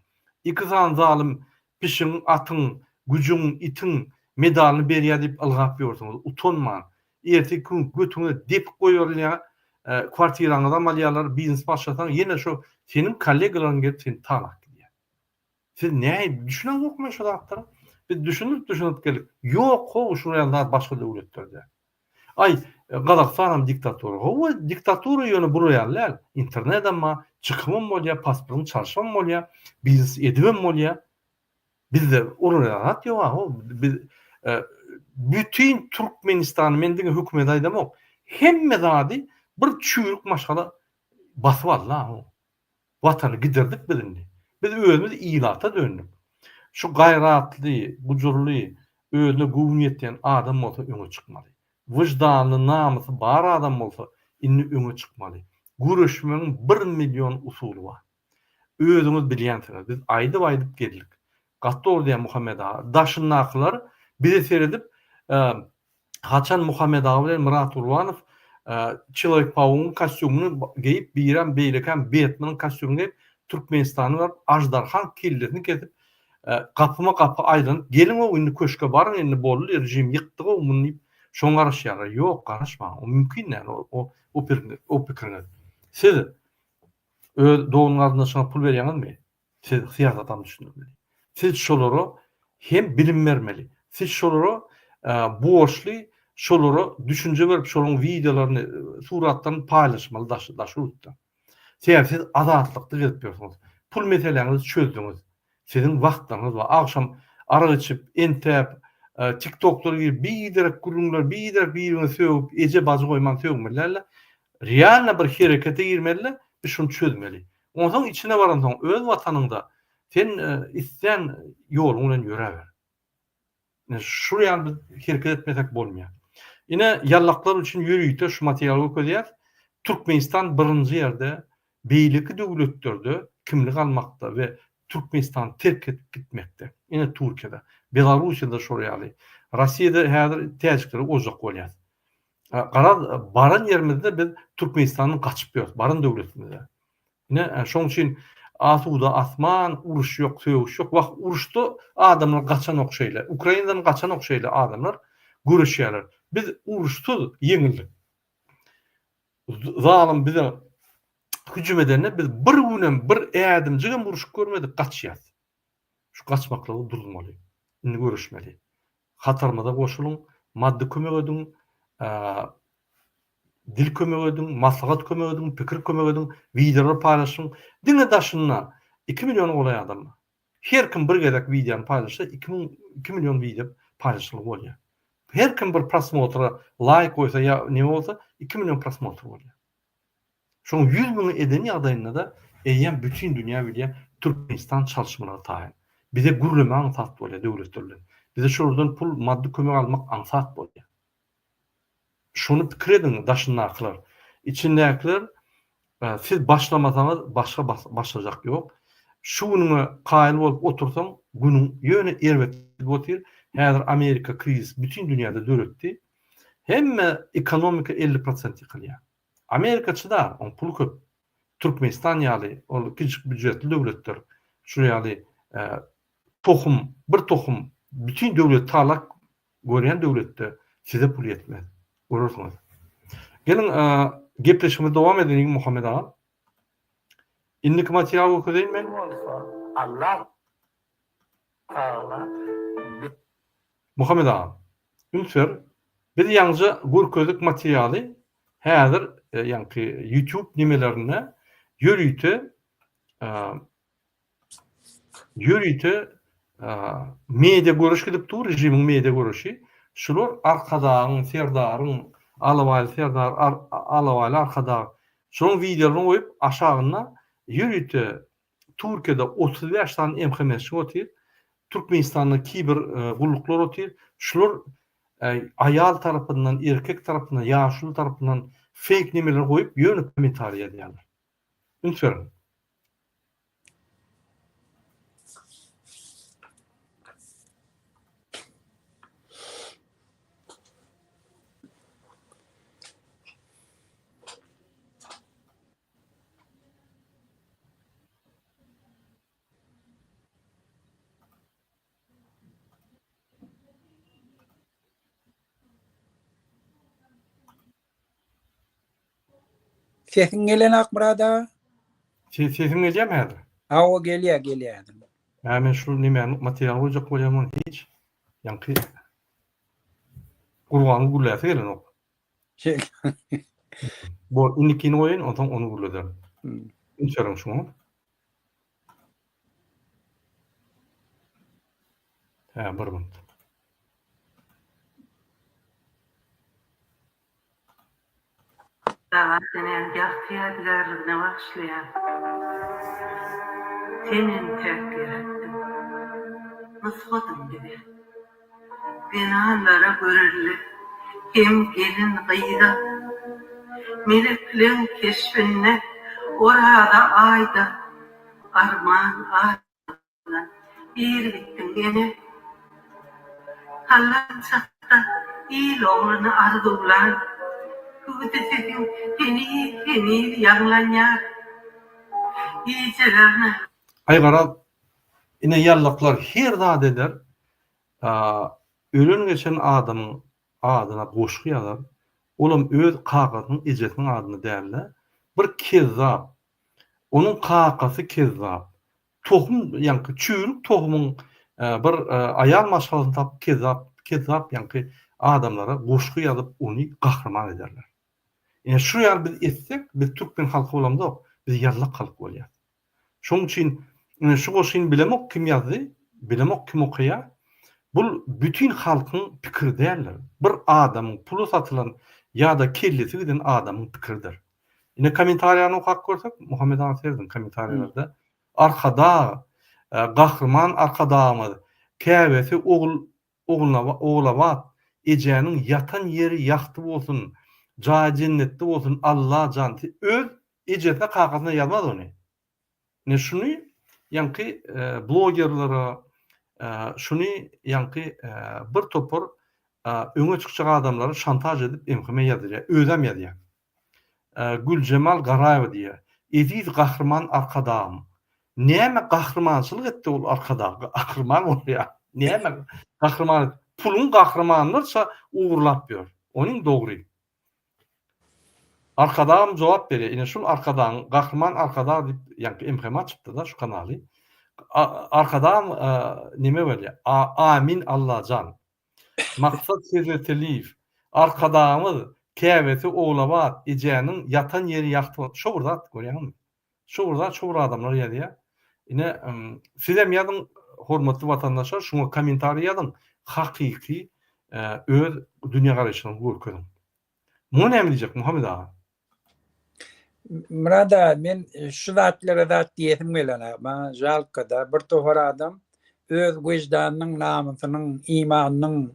Iki sany zalym pişigiň, atyň, güjügiň, itiň medalyny berýär diýip ylgap ýörsüňiz, utanman. Erteki gün götüňe depik goýberilýär, kwartiraňyzam alýarlar, biznes başlasaň ýene şo seniň kollegalaryň gelip seni talap gidýär. Siz nähili düşüneňzokmy şu zatlara? Biz düşündirip düşündirip geldik. Ýok how şular ýaly zat başga döwletlerde. Aý, Gazagystanam diktatura. Hawa, diktatura ýöne bular ýaly däl. Internetem bar, çykybam bolýar, pasportyňy çalşybam bolýar, biznes edibem bolýar. Bizde olar ýaly zat ýok how. Biz bütin Türkmenistany, men diňe hökümeti aýdamok, hemme zady bir çüýrük maşgala basyp aldy how. Watany gidirdik biz indi. Biz özümiz ilata döndük. Şu gaýratly, gujurly, özüne göwni ýetýän adam bolsa öňe çykmaly. Wyždanly, namysy bar adam bolsa indi öňe çykmaly. Göreşmegiň bir million usuly bar. Özüňiz bilýänsiňiz, biz aýdyp-aýdyp geldik. Gaty dogry diýýär Muhammet aga. Daşyndakylar bize seredip, haçan Muhammet aga bilen Myrat Gurbanow Çelowek Paugyň kostýumyny geýip, birem beýlekäm Betmeniň kostýumyny geýip, Türkmenistana baryp, aždarhaň kellesini kesip, gapyma gapy aýlanyp, geliň-ow indi köşge baryň indi boldy, režim ýykdyg-ow muny diýip, şoňa garaşýarlar. Ýok, garaşmaň, o mümkin däl o pikiriňiz. Siz öz dogan-garyndaşyňa pul berýäňizmi? Siz syýasatam düşündirmeli. Siz şolara hem bilim bermeli. Siz şolara borçly şolara düşünje berip şolaryň wideolaryny, suratlaryny paýlaşmaly daş daşary ýurtda. Sebäbi siz azatlykda gezip ýörsüňiz. Pul meseläňizi çözdüňiz. Siziň wagtlaryňyz bar. Agşam arak içip, entäp, TikToklara girip biderek gürrüňler, biderek bir-biriňi sögüp, eje-bajy goýman sögmeli dälde. Realno bir herekete girmeli-de, biz şuny çözmeli. Onsoň içine baransoň öz watanyňda sen islän ýoluň bilen ýöräber. Ine şul ýaly biz hereket etmesek bolmaýar. Ine ýallaklar üçin ýörite şu materialy görkezýäs. Türkmenistan birinji ýerde beýleki döwletlerde kimlik almakda we Türkmenistany terk edip gitmekde. Ine Türkiýede, Belarussiýada şol ýaly. Rossiýada häzir täjikleri ozjak bolýas. Garaz, baran ýerimizde biz Türkmenistandan gaçyp ýörüs, baran döwletimizde. Ine, şoň üçin asuda asman, uruş ýok, sögüş ýok. Wah, uruşda adamlar gaçanok şeýle. Ukrainadan gaçanok şeýle adamlar göreşýärler. Biz uruşsyz ýeňildik. Zalym bize hüjüm edende biz bir günem, bir ädimjigem uruşyp görmedik, gaçýas. Şu gaçmaklygy duruzmaly. Indi göreşmeli. Hatarymyza goşulyň, maddy kömek ediň, dil kömek ediň, maslahat kömek ediň, pikir kömek ediň, wideolar paýlaşyň. Diňe daşynda iki milliona golaý adam bar. Her kim bir gezek wideony paýlaşsa, 2000, 2 million wideo paýlaşylgy bolýar. Her kim bir prosmotra laýk goýsa ýa neme bolsa, 2 million prosmotr bolýar. Şoň 100 müňi eden ýagdaýynda-da eýýäm bütin dünýä bilýär, Türkmenistan çalyşmalara taýyn. Bize gürleme aňsat bolýar döwletler bilen. Bize şolardan pul, maddy kömek almak aňsat bolýar. Şony pikir ediň daşyndakylar. Içindäkiler siz başlamasaňyz başga başlajak ýok. Şu günüňe kaýyl bolup otursaň günüň ýöne erbet gidip otyr. Häzir Amerika krizis bütin dünýäde döretdi. Hemme ekonomika 50 prosent ýykylýar. Amerika çydar, oň puly köp. Türkmenistan ýaly ol kiçijik býujetli döwletler şul ýaly tohum bir tohum bütin döwleti talap görýän döwletde size pul ýetmez. Görersiňiz. Geliň gepleşigimizi dowam edeliň Muhammet aga. Indiki materialy görkezeýin men. Bolsa Allah Tagala Muhammet aga, üns ber, biz ýaňja görkezdik materialy häzir ýaňky YouTube nemelerinde ýörite ýörite media göreş gidip dur, režimiň media göreşi. Şular Arkadagyň, Serdaryň, Alabaýly Serdar, Alabaýly Arkadag şolaryň wideolaryny goýup aşagynda ýörite Türkiýede 35 sany MHM-çi otyr, Türkmenistanda kiber gulluklar otyr. Şular aýal tarapyndan, erkek tarapyndan, ýaşuly tarapyndan feýk nemeler goýup, ýöne kommentariý ýazýarlar. Üns beriň. Sesiň gelenok Myrat aga. Sesim gelýärmi häzir? Hawa gelýär, gelýär häzir. Hä men şu nemäni material goýjak bolýan ony hiç. Ýaňky Gurbanyň gürläsi gelenok. Şeýle. Bor, indikini goýaýyn, onsoň ony gürlederin. Üns beriň şuňa. Hä, bir minut. Sagat enäň ýagty ýadygärligine bagyşlaýan. Sen entäk gerekdiň. Nusgadyň bize. Zenanlara görelde hem gelin-gyza. Melekleň keşbinde Oraza aýda arman Lan ir gitdiň ene. Sallançakda il ogluny arzuwlan hüwdi sesiň heniz-heniz ýaňlanýar. Gijelerine. Aý garaz, ine ýallaklar her zat eder, ölen geçen adamyň adyna goşgy ýazar, olam öz kakasynyň ejesiniň adyna dälde, bir kezzap, onuň kakasy kezzap, Tohum ýaňky çüýrük tohumyň bir aýal maşgalasyny tapyp kezzap kezzap ýaňky adamlara goşgy ýazyp ony gahryman ederler. Ine şu ýaly biz etsek biz türkmen halky bolamzok biz ýallak halk bolýas. Şoň üçin ine şu goşgyny bilemok kim ýazdy bilemok kim okaýar bul bütin halkyň pikiri däldir. Bir adamyň pula satylan ýada kellesi giden adamyň pikiridir. Ine kommentariýany okap görsek, Muhammet aga serediň kommentariýalarda. Arkadag, Gahryman Arkadagymyz, käbesi ogul Ogulabat ejäniň ýatan ýeri ýagty bolsun, jaýy jennetde bolsun Allajan öz ejesine kakasyna ýazmaz ony. Ine şuny ýaňky blogerlere şuny ýaňky bir topar öňe çykjak adamlara şantaž edip MHM ýazdyrýar. Özem ýazýar. Güljemal Garaýewa diýýär. Eziz Gahryman Arkadagym. Näme gahrymançylyk etdi ol Arkadag? Gahryman bolýar. Näme gahryman? Puluň gahrymanlarça ogurlap ýör. Onuň dogry. Arkadagym jogap berýär. Ine şul Arkadagyň Gahryman Arkadag diýip ýaňky MHM açypdy-da şu kanaly. Arkadagym neme bolýar? Amin Allajan. Maksat Hezreteliýew, Arkadagymyz käbesi Ogulabat ejäniň ýatan ýeri ýagty bolsun. Şo bir zat görýäňmi? Şo bir zat şo bir adamlar ýazýar. Ine sizem ýazyň hormatly watandaşlar şuňa kommentariý ýazyň hakyky öz dünýägaraýşyňyzy görkeziň. Muňa näme diýjek Muhammet aga? Myrat aga men şu zatlara zat diýesim gelenok. Maňa žalkada bir topar adam öz wyždanynyň, namysynyň, imanynyň,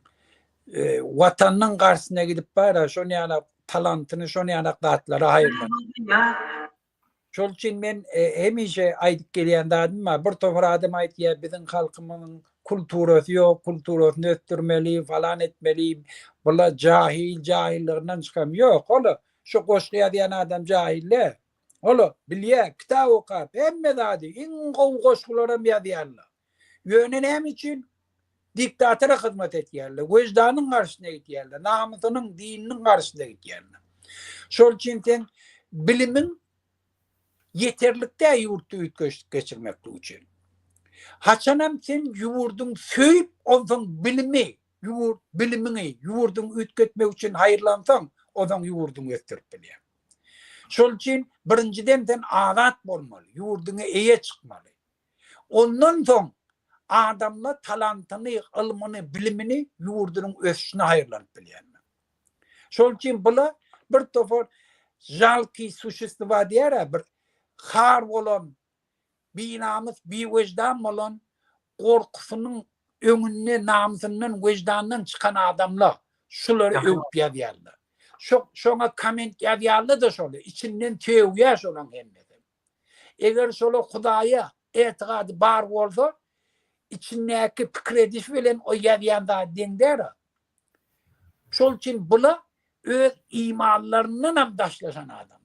watanynyň garşysyna gidip bara şon ýaly talantyny şon ýaly zatlara haýyrlan. Şol üçin men hemişe aýdyp gelýän zadym bar. Bir topar adam aýtýar, biziň halkymyzyň kulturasy ýok, kulturasyny ösdürmeli, falan etmeli. Bular jahil, jahillygyndan çykan. Ýok, ol şu goşgy ýazýan adam jahil däl. Ol bilýär, kitap okap, hemme zady, iň gowy goşgularam ýazýarlar. Ýöne näme üçin? Diktatora hyzmat etýärler, wyždanyň garşysyna gidýärler, namysynyň, dininiň garşysyna gidýärler. Şol üçin seň bilimiň ýeterlik däl ýurtda üýtgeşlik geçirmeklik üçin. Haçanam sen ýurduň söýüp, onsoň bilimi, ýurt bilimiňi ýurduň üýtgetmek üçin haýyrlansaň, onsoň ýurduňy ösdürip bilýäň. Şol üçin birinjiden sen azat bolmaly, ýurduňa eýe çykmaly. Ondan soň adamlar talantyny, ylmyny, bilimini ýurdunyň ösüşine haýyrlanyp bilýärler. Şol üçin bula bir topar žalkiý suşestwa diýýär-ä, bir har bolan, binamys, biwejdan bolan, gorkusynyň öňünde namysyndan, wejdandan çykan adamlar şulary öwüp ýazýarlar. Şo şoňa komment ýazýarlar-da şoly, içinden sögýär şolaň hemmesi. Eger şola Hudaýa etigady bar bolsa, içindäki pikir ediş bilen o ýazýan zady deň däl-a. Şol üçin bula öz imanlaryndan hem daşlaşan adamlar.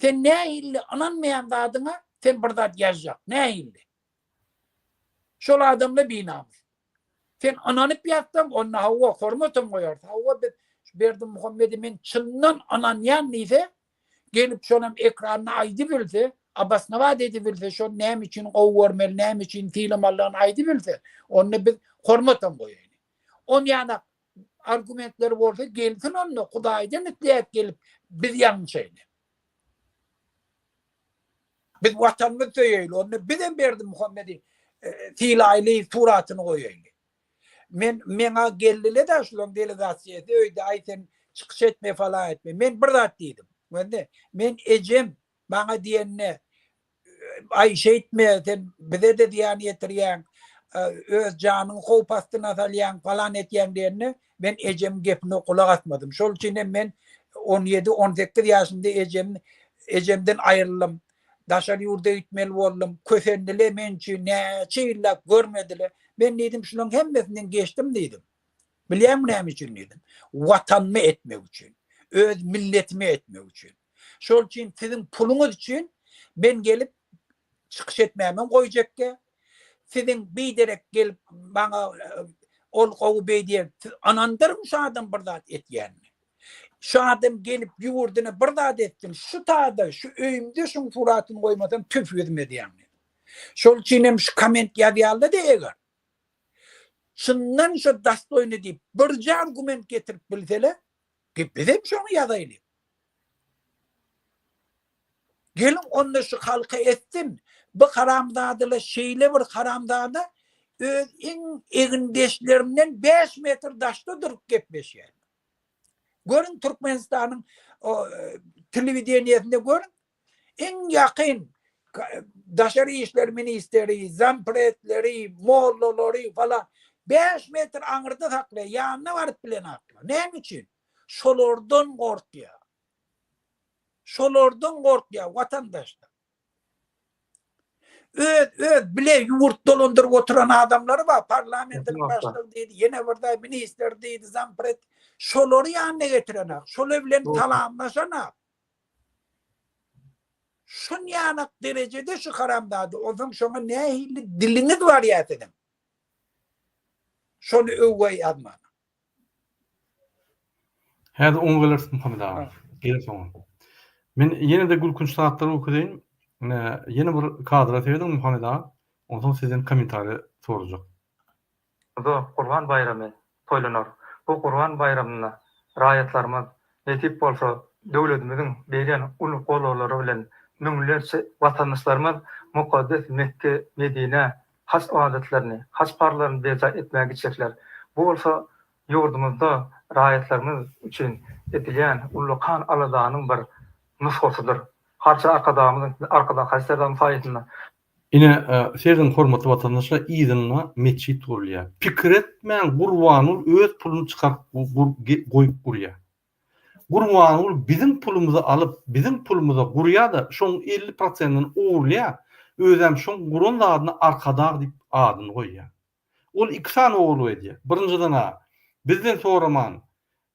Sen nähili ynanmaýan zadyňa sen bir zat ýazjak, nähili? Şol adamlar binamys. Sen ynanyp ýazsaň, onda hawa, hormatam goýarys. Hawa, biz şu Berdimuhamede men çyndan ynanýan diýse, gelip şonam ekranda aýdybilse, Obosnowat edibilse, şony näme üçin gowy görmeli, näme üçin sylamalydygyny aýdybilse, onda biz hormatam goýaýly. Onýanak argumentleri bolsa gelsin onda, Hudaýdan isleýäs gelip biz ýalňyşaýly. Biz watanymyzy söýeýli, onda bizem Berdimuhamedi sylaýly, suratyny goýaýly. Men meňa geldile-de şulaň delegasiýasy öýde, aý sen çykyş etme falan etme. Men bir zat diýdim. Göndi, men ejem maňa diýende aý şeýtme sen bize-de zyýan ýetirýäň, öz janyňy howp astyna salýaň falan etýäň diýende men ejemiň gepine gulak asmadym. Şol üçin hem men 17, 18 ýaşymda ejem ejemden aýryldym. Daşary ýurda gitmeli boldum. Kösendile men üçin näçe ýyllap görmedile. Men diýdim şulaň hemmesinden geçdim diýdim. Bilýäňmi näme üçin diýdim. Watanymy etmek üçin. Öz milletimi etmek üçin. Şol üçin siziň puluňyz üçin men gelip çykyş etmämem goýjakka. Siziň biderek gelip maňa ol gowy beý diýen siz ynandyryň şu adam bir zat etýänini. Şu adam gelip ýurdyna bir zat etsin, şu tada, şu öýümde şuň suratyny goýmasam tüf ýüzüme diýýän. Şol üçin hem şu komment ýazýarlar-da eger. Çyndan şu dastoýny diýip birje argument getirip bilseler, bizem şony ýazaýly. Geliň onda şu halka etsin. Bu haramzadalar şeýle bir haramzada öz iň egindeşlerinden 5 metr daşda durup gepleşýär. Görüň Türkmenistanyň telewideniýesinde görüň. Iň ýakyn daşary işler ministeri, zampredleri, mollalary falan 5 metr aňyrda saklaýar, ýanyna baryp bilenaklar. Näme üçin? Şolardan gorkýar. Şolardan gorkýar watandaşlar. Öz öz bile ýurt dolandyryp oturan adamlary bar, parlamentiniň başlygy diýdi, ýene bir zat ministr diýdi, zampred. Şolary ýanyna getirenak, şolar bilen salamlaşanak. Şunýanak derejede şu haramzada, onsoň şoňa nähili diliňiz barýar siziň? Şony öwgä ýazmana. Häzir oňa geleris Muhammet aga. Geleris oňa. Men ýene-de gülkünç zatlary görkezeýin. Ine, ýene bir kadra serediň Muhammet aga. Onsoň sizden kommentariýa sorajak. Da Gurban baýramy toýlanar. Bu Gurban baýramynda raýatlarymyz, nesip bolsa, döwletimiziň berýän uly gollawlary bilen müňlerçe watandaşlarymyz mukaddes Mekge, Medinä haj ybadatlaryny, haj parzlaryny berjaý etmäge gitjekler. Bu bolsa ýurdumyzda raýatlarymyz üçin edilýän ullakan aladanyň bir nusgasydyr. Harça Arkadagymyzyň, Arkadag Hajy Serdaryň saýasynda. Ine, serediň hormatly watandaşlar yzynda metjit gurulýar. Pikir etmäň Gurbanguly öz puluny çykaryp goýup gurýar. Gurbanguly biziň pulumyzy alyp, biziň pulumyza gurýar-da, şoň 50 prosentini ogurlaýar, özem şoň guran zadyna Arkadag diýip adyny goýýar. Ol iki sany ogurlyk edýär. Birinjiden-ä, bizden soraman,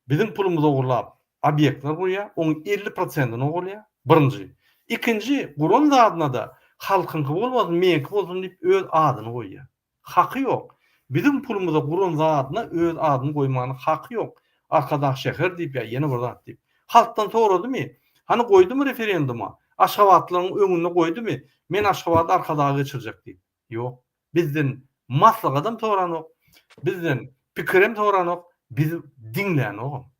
biziň pulumyzy ogurlap, obýektler gurýar, oň 50 prosentini ogurlaýar, birinji. Ikinji, guran zadyna-da halkyňky bolmasyn, meňki bolsun diýip öz adyny goýýar. Haky ýok. Biziň pulumyza guran zadyna öz adyny goýmana haky ýok. Arkadag şäher diýip ýa ýene bir zat diýip. Halkdan soradymy? Hany goýdumy referenduma? Aşgabatlylaryň öňünde goýdumy? Men Aşgabady Arkadaga geçirjek diýip. Ýok. Bizden maslahatam soranok. Bizden pikirem soranok. Bizi diňlänogam.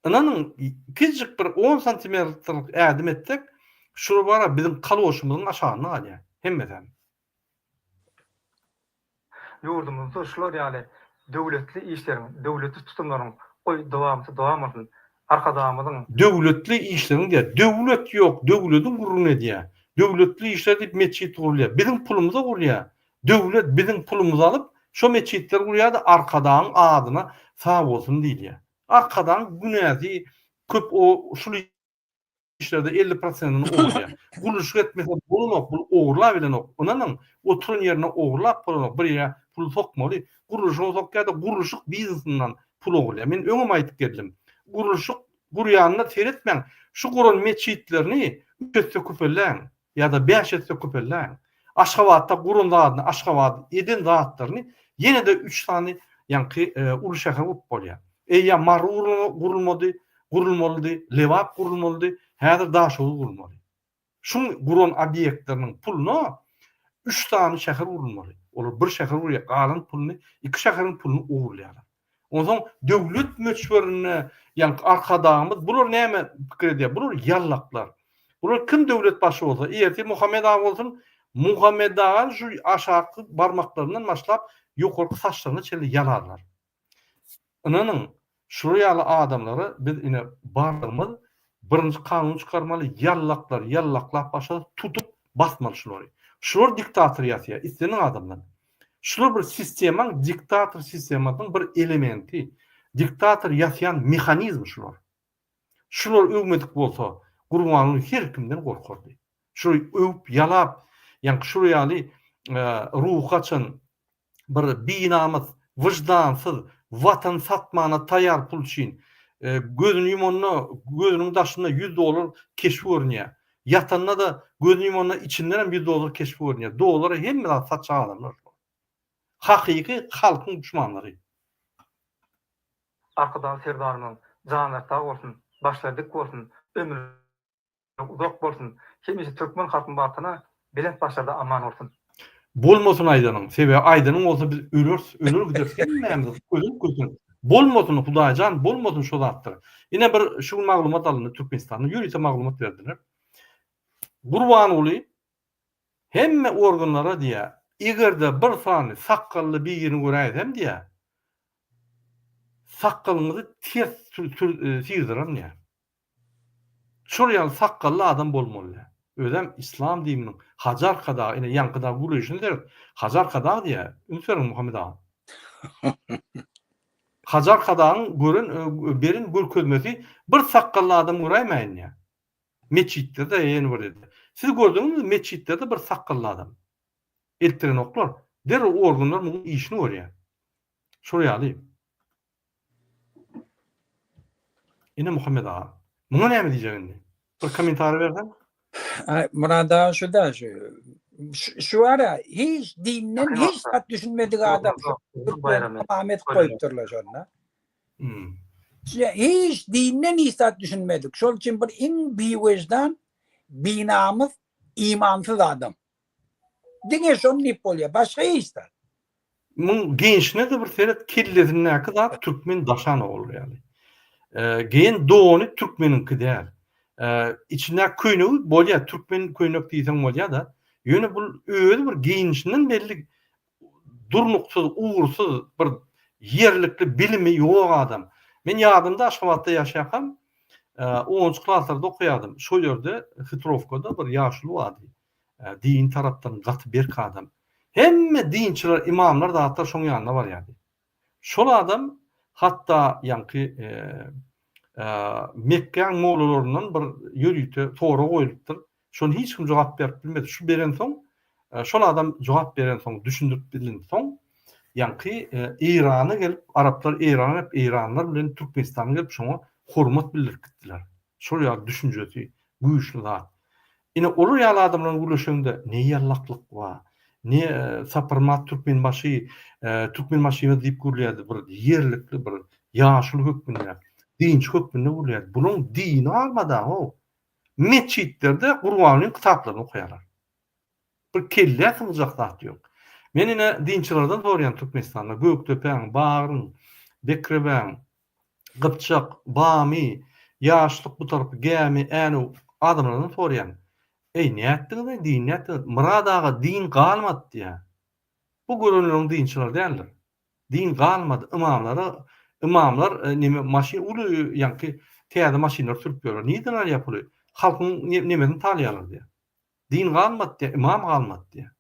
Ynanyň, kiçijik bir on santimetrlik ädim etsek, şular bara biziň kaloşymyzyň aşagynda galýar. Hemmesem. Ýurdumyzda şular ýaly döwletli işleriň, döwletli tutumlaryň goý dowamaty dowam bolsun! Arkadagymyzyň. Döwletli işleriň diýýär. Döwlet ýok, döwlediň gürrüňini edýär. Döwletli işler diýip metjit gurulýar. Biziň pulumyza gurulýar. Döwlet biziň pulumyzy alyp, şo metjitleri gurýar-da Arkadagyň adyna sag bolsun diýilýär. Arkadagyň günäsi köp o şul işlerde 50 prosentini ogurlaýar. Gurluşyk etmese bolanok, bul ogurlap bilenok. Ynanyň, oturan ýerinde ogurlap bolanok. Bir ýere pul sokmaly. Gurluşyga sokýar-da, gurluşyk biznesinden pul ogurlaýar. Men öňem aýdyp geldim. Gurluşyk gurýanyna seretmäň. Şu guran metjitlerini üç esse köpelläň ýa-da bäş esse köpelläň. Aşgabatda guran zadyny, Aşgabat eden zatlaryny ýene-de üç sany ýaňky uly şäher gurup bolýar. Eýýäm Mary gurulmady, gurulmalydy, Lebap gurulmalydy, häzir Daşoguz gurulmaly. Şuň guran obýektleriniň puluna üç sany şäher gurulmaly. Olar bir şäher gurýar, galan puluny iki şäheriň puluny ogurlaýarlar. Onsoň döwlet möçberinde ýaňky Arkadagymyz bular näme pikir edýär? Bular ýallaklar. Bular kim döwlet başy bolsa, ertir Muhammet aga bolsun, Muhammet agany şu aşaky barmaklaryndan başlap ýokarky saçlaryna çenli ýalarlar. Ynanyň, şular ýaly adamlara biz ine barlygymyz birinji kanun çykarmaly, ýallaklar ýallaklap başlasa tutup basmaly şulary. Şular diktator ýasýar islendik adamdan. Şular bir sistemaň diktator sistemasynyň bir elementi, diktator ýasýan mehanizm şular. Şular öwmedik bolsa Gurbanguly her kimden gorkardy. Şular öwüp ýalap ýaňky şular ýaly ruhy gaçan bir binamys, wyždansyz, watany satmana taýar pul üçin, gözüni ýumanda gözüniň daşynda ýüz dollar keşbi görünýär. Ýatanda-da gözüni ýumanda içindenem ýüz dollar keşbi görünýär. Dollara hemme zat satjak adamlar şular. Hakyky halkyň duşmanlary. Arkadag Serdarymyzyň janlary sag bolsun, başlary dik bolsun, ömürleri uzak bolsun, hemişe türkmen halkynyň bagtyna belent başlarda aman bolsun. Bolmasyn aýdanyň, sebäbi aýdanyň bolsa biz öleris, öler gideris hemmämiz gözüň köser. Bolmasyn Hudaýjan bolmasyn şo zatlar. Ine bir şu gün maglumat alyndy Türkmenistandan ýörite maglumat berdiler. Gurbanguly hemme organlara diýýär, egerde bir sany sakgally birini göräýsem diýýär, sakgalyňyzy ters syrdyraryn diýýär. Şol ýaly sakgally adam bolmaly däl. Özem islam dininiň Hajy Arkadag ine ýaňky dagy gürleýşine seret. Hajy Arkadag diýýär. Üns beriň Muhammet aga. Hajy Arkadagyň gören beren görkezmesi bir sakgally adam göräýmäýin diýýär. Metjitlerde ýene bir ýerde. Siz gördüňizmi metjitlerde bir sakgally adam. Eltdirenoklar. Derrew organlar munuň işini görýär. Şol ýaly. Ine Muhammet aga. Muňa näme diýjek indi? Bir kommentariý berseň. Ay Murad aga şu da şu. Şu ara hiç dinden hiç zat düşünmedik adam. Ahmet koýupdyrlar şonda. Hmm. Hiç dinden hiç zat düşünmedik. Şol üçin bir iň biwejdan, binamys, imansyz adam. Diňe şony diýip bolýar. Başga hiç zat. Muň geýnişine-de bir seret, kellesindäki zat türkmen daşan ogly ýaly. Geýen dony türkmeniňki däl. Içindäki köýnegi bolýar, türkmen köýnek diýseň bolýar-da. Ýöne bul özi bir geýnişinden belli durnuksyz, ugursyz bir ýerlikli bilimi ýok adam. Men ýadymda Aşgabatda ýaşaýarkam, onunjy klaslarda okaýardym. Şol ýerde Hitrowkada bir ýaşuly bardy. Dini tarapdan gaty berk adam. Hemme dinçiler, imamlar zatlar şoň ýanyna barýardy. Şol adam hatda ýaňky Mekgäň mollalaryndan bir ýörite sorag goýlupdyr. Şony hiç kim jogap berip bilmedi. Şu berensoň, şol adam jogap berensoň, düşündirip bilensoň, ýaňky Eýrana gelip, araplar Eýrana gelip, eýranlar bilen Türkmenistana gelip şoňa hormat bildirip gitdiler. Şol ýaly düşünjesi güýçli zat. Ine olar ýaly adamlar bilen gürleşeňde ne ýallaklyk bar, ne Saparmyrat Türkmenbaşy, Türkmenbaşymyz diýip gürleýärdi bir ýerlikli bir ýaşuly hökmünde, dinçi hökmünde gürleýärdi. Bularyň dini galmady-how. Metjitlerde Gurbangulyň kitaplaryny okaýarlar. Bir kellä sygjak zat ýok. Men ine dinçilerden soraýan Türkmenistanda Gökdepäň, Bagryň, Bekrebäň, Gypjak, Bamy, Ýaşlyk bu tarapy, Gämi, Änew adamlardan soraýan. Eý, nätdiňiz-eý, din nätdiňiz? Myrat aga din galmady diýýär. Bu görenleriň dinçileri däldir. Din galmady. Ymamlara, ymamlar neme maşyn uly ýaňky täze maşynlar sürüp ýörler. Nirden alýar puly? Halkyň nemesini talaýarlar diýýär. Din galmady diýýär, ymam galmady diýýär.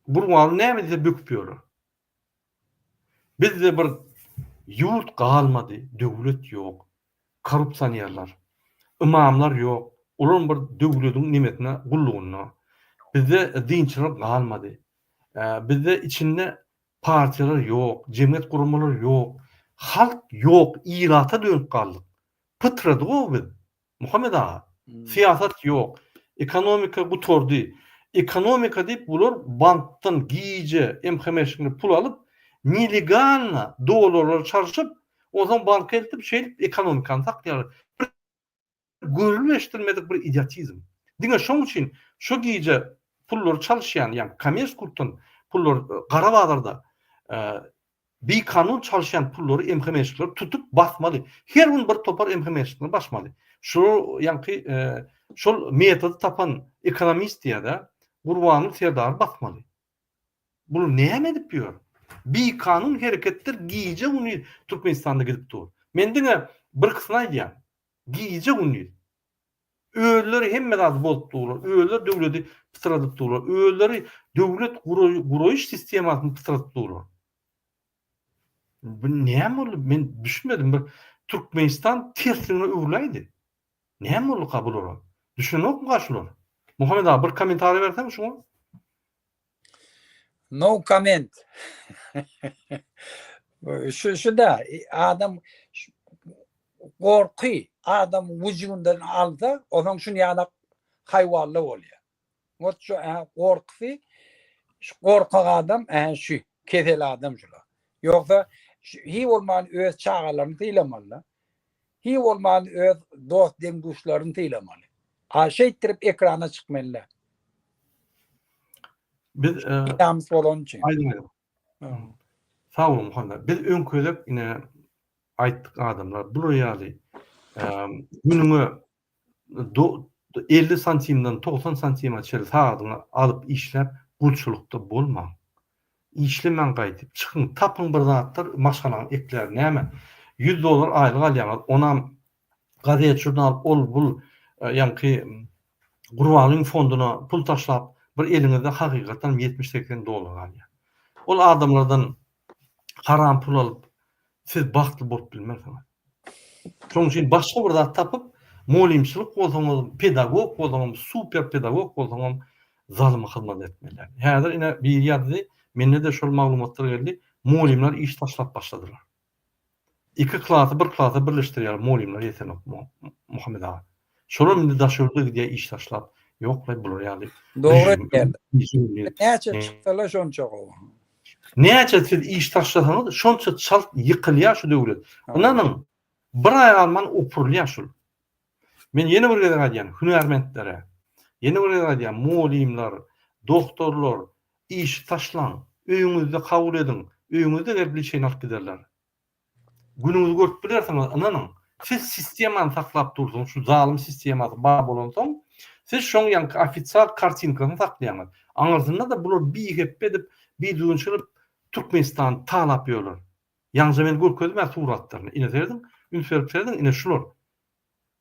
Gurbanguly näme diýse böküp ýörler. Bizde bir ýurt galmady, döwlet ýok. Korrupsionerler. Ymamlar ýok. Olaryň bir döwlediň nemesine gullugynda. Bizde dinçiler galmady. Bizde içinde partiýalar ýok, jemgyýet guramalary ýok. Halk ýok, ilata dönüp galdyk. Pytradyg-ow biz. Muhammet aga, syýasat ýok, ekonomika gutardy. Ekonomika diýip bular bankdan gije MHM-şikli pul alyp, nelegalno dollarlary çalşyp, onsoň banka eltip şeýdip ekonomikany saklaýarlar. Bir görülip eşidilmedik bir idiotizm. Diňe şoň üçin şo gije pullary çalyşýan, ýagny kommersiýa pullary gara bazarda bikanun çalyşýan pullary MHM-çiler tutup basmaly. Her gün bir topar MHM-çileri basmaly. Şu ýaňky şol metody tapan ekonomist diýýär-de, Gurbanguly Serdary basmaly. Bular näme edip ýör? Bikanun hereketler gije-gündiz Türkmenistanda gidip dur. Men diňe birkisini aýdýan. Gije-gündiz. Özleri hemme zady bozup durlar. Özleri döwleti pytradyp durlar. Özleri döwlet guraýyş sistemasyny pytradyp durlar. Bu näme boldy? Men düşünmedim. Bir Türkmenistan tersligine öwrüläýdi. Näme bolduka bulara? Düşünenokmyka şular? Muhammet aga bir kommentariý berseň şuňa. No comment. Şu şu da adam gorky adam wujudyndan alsa, ondan şun ýaly haýwanly bolýar. Ot şu gorkusy şu gorkak adam ä şu kesel adam şular. Ýogsa hi bolman öz çagalaryny sylamaly. Hi bolman öz dost deň-duşlaryny sylamaly. A şeýtdirip ekrana çykmaly. Biz namys bolany üçin. Aýdyň. Sag boluň Muhammet. Biz öňki gezek ine aýtdyk adamlar bular ýaly günüňe 50 santimden 90 santime çenli sagadyňy alyp işläp gulçulykda bolmaň. Işlemäň gaýdyp çykyň tapyň bir zatlar maşgalaňy eklär näme 100 dollar aýlyk alýaňyz onam gazet žurnal ol bul ýaňky Gurbanlyň fonduna pul taşlap bir eliňizde hakykatdan 70-80 dollar galýar. Ol adamlardan haram pul alyp siz bagtly bolup bilmersiňiz. Şonuň üçin başga bir zat tapyp, mugallymçylyk bolsaňyz, pedagog bolsaňyz, super pedagog bolsaňam zalyma hyzmat etmeli. Häzir ine biri ýazdy, mende-de şol maglumatlar geldi, mugallymlar iş taşlap başladylar. Iki klasy bir klasa birleşdirýär mugallymlar ýetenok Muhammet aga. Şolar indi daş ýurda gidýär iş taşlap. Ýoklaý bular ýaly. Dogry aýtýarlar. Näçe çyksalar şonça gowy. Näçe siz iş taşlasaňyz şonça çalt ýykylýar şu döwlet. Ynanyň bir aý galman opurylýar şul. Men ýene bir gezek aýdýan hünärmentlere, ýene bir gezek aýdýan mugallymlar, doktorlar işi taşlaň, öýüňizde kabul ediň, öýüňizde gelip liçeýni alyp giderler. Günüňizi görüp bilersiňiz, ynanyň. Siz sistemany saklap dursuňyz, şu zalym sistemasy bar bolansoň, siz şoň ýaňky ofisial kartinkasyny saklaýaňyz. Aňyrsynda-da bular bihepbe edip, bidüzgünçilik Türkmenistany talap ýörler. Ýaňja men görkezdim-ä suratlaryny. Ine serediň, üns berip serediň, ine şular.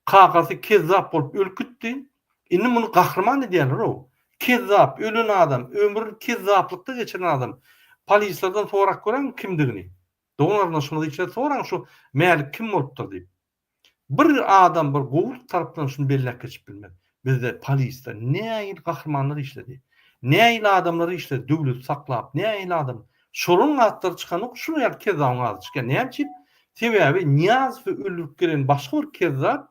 Kakasy kezzap bolup ölüp gitdi. Indi muny gahryman edýärler-ow. Kezzap, ölen adam, ömrüni kezzaplykda geçiren adam. Polislerden sorap göräýiň kimdigini. Dogan-garyndaşyňyzy içeri soraň şu Mälik kim bolupdyr diýip. Bir adam bir gowulyk tarapdan şuny belläp geçip bilmez. Bizde polisde nähili gahrymanlar işledi. Nähili adamlar işledi döwleti saklap nähili adam. Şolaryň atlary çykanok şular ýaly kezzabyň ady çykýar. Näme üçin? Sebäbi Nyýazowy öldürip gelen başga bir kezzap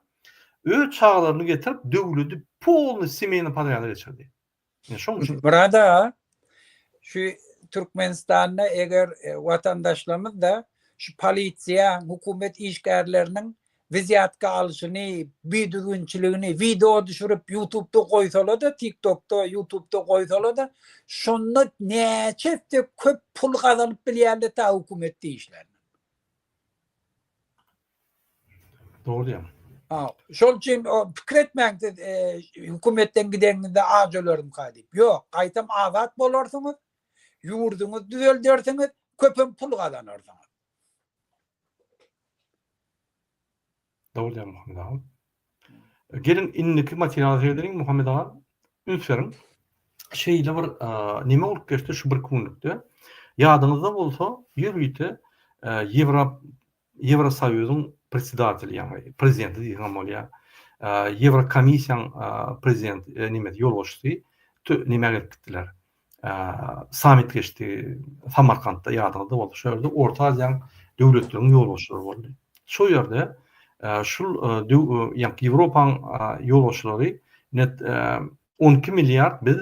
öz çagalaryny getirip döwleti polny semeýny podrýada geçirdi. Ine şoň üçin. Burada şu Türkmenistanda eger watandaşlarymyz da şu polisiýa, hökümet işgärleriniň wzýatka alşyny, bidüzgünçiligini wideo düşürip ýutubda goýsalar-da, tiktokda, ýutubda goýsalar-da, şonda näçe esse köp pul gazanyp bilýärler ta hökümetde işlän. Dogry diýýäň. Ha, şol üçin o pikir etmäň siz e, hökümetden gideniňizde aç ölerimka diýip. Ýok, gaýtam azat bolarsyňyz, ýurduňyzy düzeldersiňiz, köpem pul gazanarsyňyz. Dogry diýýäň Muhammet aga. Geliň indiki materiala seredeliň Muhammet aga. Üns beriň. Şeýle bir neme bolup geçdi şu bir günlükde. Ýadyňyzda bolsa ýörite Ýewro Ýewrosoýuzyň predsedateli ýagny prezidenti diýseň hem bolýar. Ýewrokomissiýaň prezident nemesi ýolbaşçysy nämä gelip gitdiler. Sammit geçdi Samarkantda ýadyňyzda bolsa şo ýerde Orta Aziýanyň döwletleriniň ýolbaşçylary boldy. Şo ýerde şul ýagny Ýewropaň ýolbaşçylary net 12 milliard biz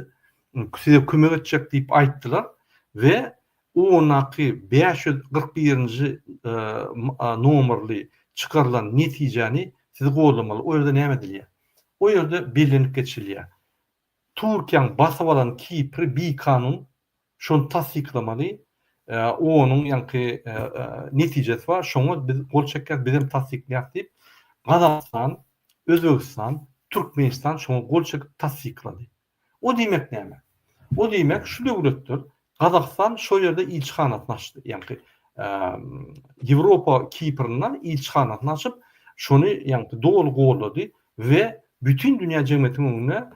size kömek etjek diýip aýtdylar we ondaky 541-nji nomerli çykarylan netijäni siz goldamaly. O ýerde näme edilýär? O ýerde bellenip geçilýär. Türkiýäň basyp alan Kipri bikanun, şony tassyklamaly, onuň ýaňky netijesi bar, şoňa biz gol çekýäs, bizem tassyklaýas diýip, Gazagystan, Özbegistan, Türkmenistan şoňa gol çekip tassyklady. O diýmek näme? O diýmek şu döwletler Gazagystan şo ýerde ilçihanasyny açdy. Ýaňky Ýewropa Kiprinde ilçihanasyny açyp, şony ýaňky doly goldady we bütin dünýä jemgyýetiniň öňünde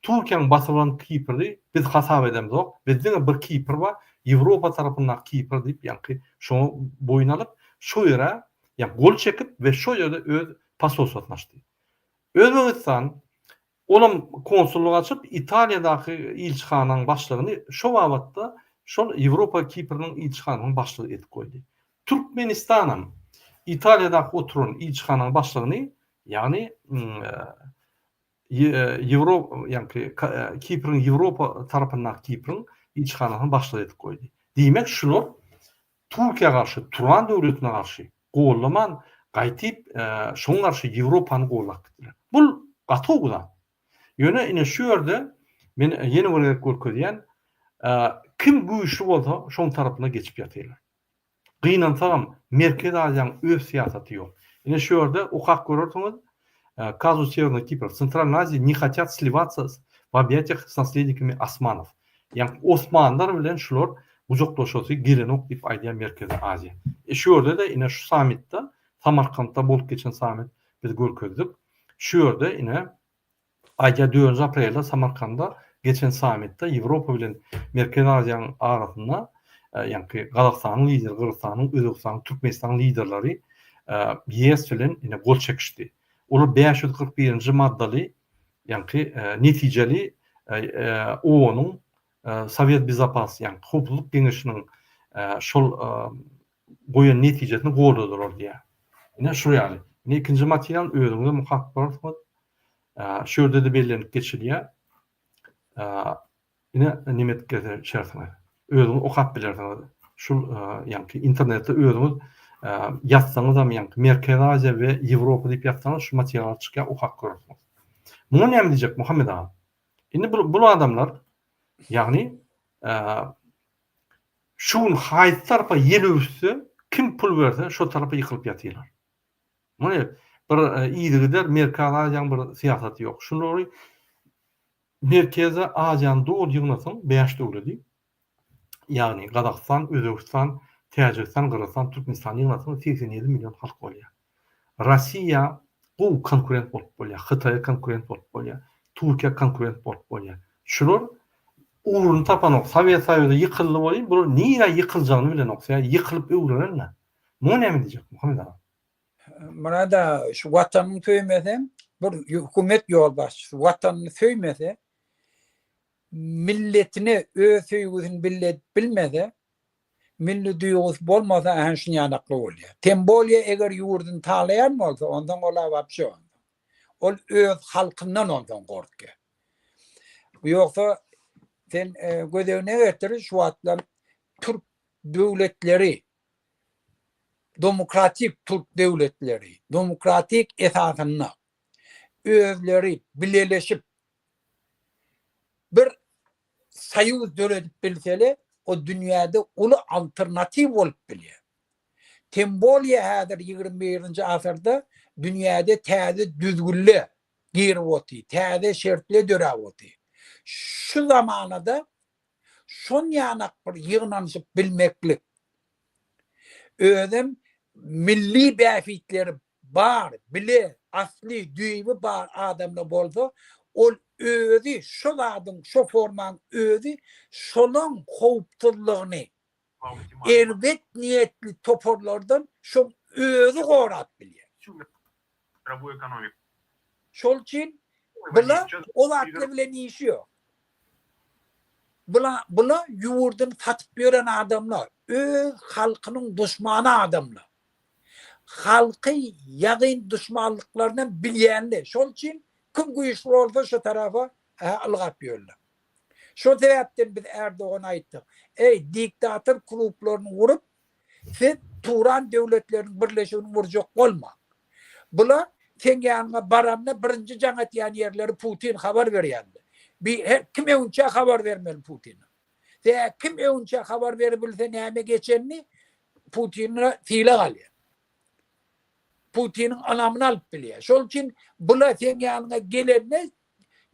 Türkiýäniň basyp alan Kipri biz hasap edemzok, biz diňe bir Kipr bar, Ýewropa tarapyndaky Kipr diýip ýaňky şoňa boýun alyp, şo ýere ýa gol çekip we şo ýerde öz posolstwasyny açdy. Özbegistan Olam konsullyk açyp, Italiýadaky ilçihanaň başlygyny şo babatda şol Ýewropa Kipriniň ilçihanasynyň başlygy edip goýdy. Türkmenistanam Italiýadaky oturan ilçihanaň başlygyny, ýagny Ýewro, ýaňky Kipriň Ýewropa tarapyndaky Kipriň ilçihanasynyň başlygy edip goýdy. Diýmek, şular Türkiýä garşy, Turan döwletine garşy gollaman, gaýtyp şoň garşy Ýewropany gollap gitdiler. Bul gaty gowy zat. Ýöne ine şu ýerde men ýene bir gezek görkezýän, kim güýçli bolsa şoň tarapyna geçip ýatyrlar. Gynansagam Merkezi Aziýanyň öz syýasaty ýok. Ine şu ýerde okap görersiňiz, Kazus Sewernoý Kipr, w Centralnoý Aziýi ne hotýat sliwatsa w obýatiýah s naslednikami Osmanow. Ýagny osmanlar bilen şular gujaklaşasy gelenok diýip aýdýar Merkezi Aziýa. E şu ýerde-de ine şu sammitde, Samarkantda bolup geçen sammit biz görkezdik. Şu ýerde ine aýdýar dördünji aprelde Samarkanda geçen sammitde Ýewropa bilen Merkezi Aziýanyň arasynda ýaňky Gazagystanyň lideri, Gyrgyzystanyň, Özbegistanyň, Türkmenistanyň liderleri ÝES bilen ine gol çekişdi. Olar 541-nji maddaly ýaňky netijeli OON-yň Sowet Bezopasnosti, ýagny Howpsuzlyk Geňeşiniň şol goýan netijesini goldadylar diýýär. Ine şul ýaly. Ine ikinji material özüňizem okap bararsyňyz. Şu ýerde-de bellenip geçilýär. Ine neme edip geçersiňiz. Özüňiz okap bilersiňiz. Şul ýaňky internetde özüňiz ýazsaňyzam ýaňky Merkezi Aziýa we Ýewropa diýip ýazsaňyz şu materiallar çykýar okap görersiňiz. Muňa näme diýjek Muhammet aga? Indi bu bul adamlar ýagny şu gün haýsy tarapa ýel öwüsse, kim pul berse şo tarapa ýykylyp ýatyrlar. Muny bir yzygider Merkezi Aziýanyň bir syýasaty ýok. Şulary Merkezi Aziýany doly ýygnasaň bäş döwledi, ýagny Gazagystan, Özbegistan, Täjigistan, Gyrgyzystan, Türkmenistany ýygnasaň 87 million halk bolýar. Rossiýa gowy konkurent bolup bolýar, Hytaýa konkurent bolup bolýar, Türkiýä konkurent bolup bolýar. Şular ugruny tapanok. Sowet Soýuzy ýykyldy welin, bular nirä ýykyljagyny bilenok. Sebäbi ýykylyp öwrenenler. Muňa näme diýjek Muhammet aga? Murada şu watanyny söýmese, bir hökümet ýolbaşçysy watanyny söýmese, milletine öz söýgüsini belli edip bilmese, milli duýgusy bolmasa ähä şunýanakly bolýar. Tem bolýa eger ýurduny talaýan bolsa, onsoň ol-a wapşe onsoň. Ol öz halkyndan onsoň gorkýar. Ýogsa sen göz öňüne getir şu wagtlar türk döwletleri Demokratik türk döwletleri demokratik esasynda özleri bileleşip bir soýuz döredip bilsele o dünýäde uly alternatiw bolup bilýär. Tem bolýa häzir 21-nji asyrda dünýäde täze düzgünle girip otyr, täze şertle döräp otyr. Şu zamanada Şon ýanak bir ýygnanyşyp bilmeklik, özem milli bähbitleri bar, bile, asly, düýbi bar adamda bolsa, ol özi şo zadyň, şo formaň özi şolaň howpsuzlygyny erbet niýetli toparlardan şoň özi gorap bilýär. Şol üçin bula o zatlar bilen işi ýok. Bula bula ýurduny satyp ýören adamlar, öz halkynyň duşmany adamlar. Halky ýagyn duşmanlyklarynam bilýänler. Şol üçin kim güýçli bolsa şo tarapa ylgap ýörler. Şol sebäpden biz Erdogana aýtdyk. Eý, diktator klublaryny gurup, Siz Turan döwletleriniň birleşigini gurjak bolmaň. Bular seň ýanyňa baranda birinji jaň etýän ýerleri Putin habar berýändir. Bir her kim öňçä habar bermeli Putine. Sebäbi kim öňçä habar beribilse näme geçenini Putine sylag alýar. Putiniň ynamyny alyp bilýär. Şol üçin bula seň ýanyňa gelende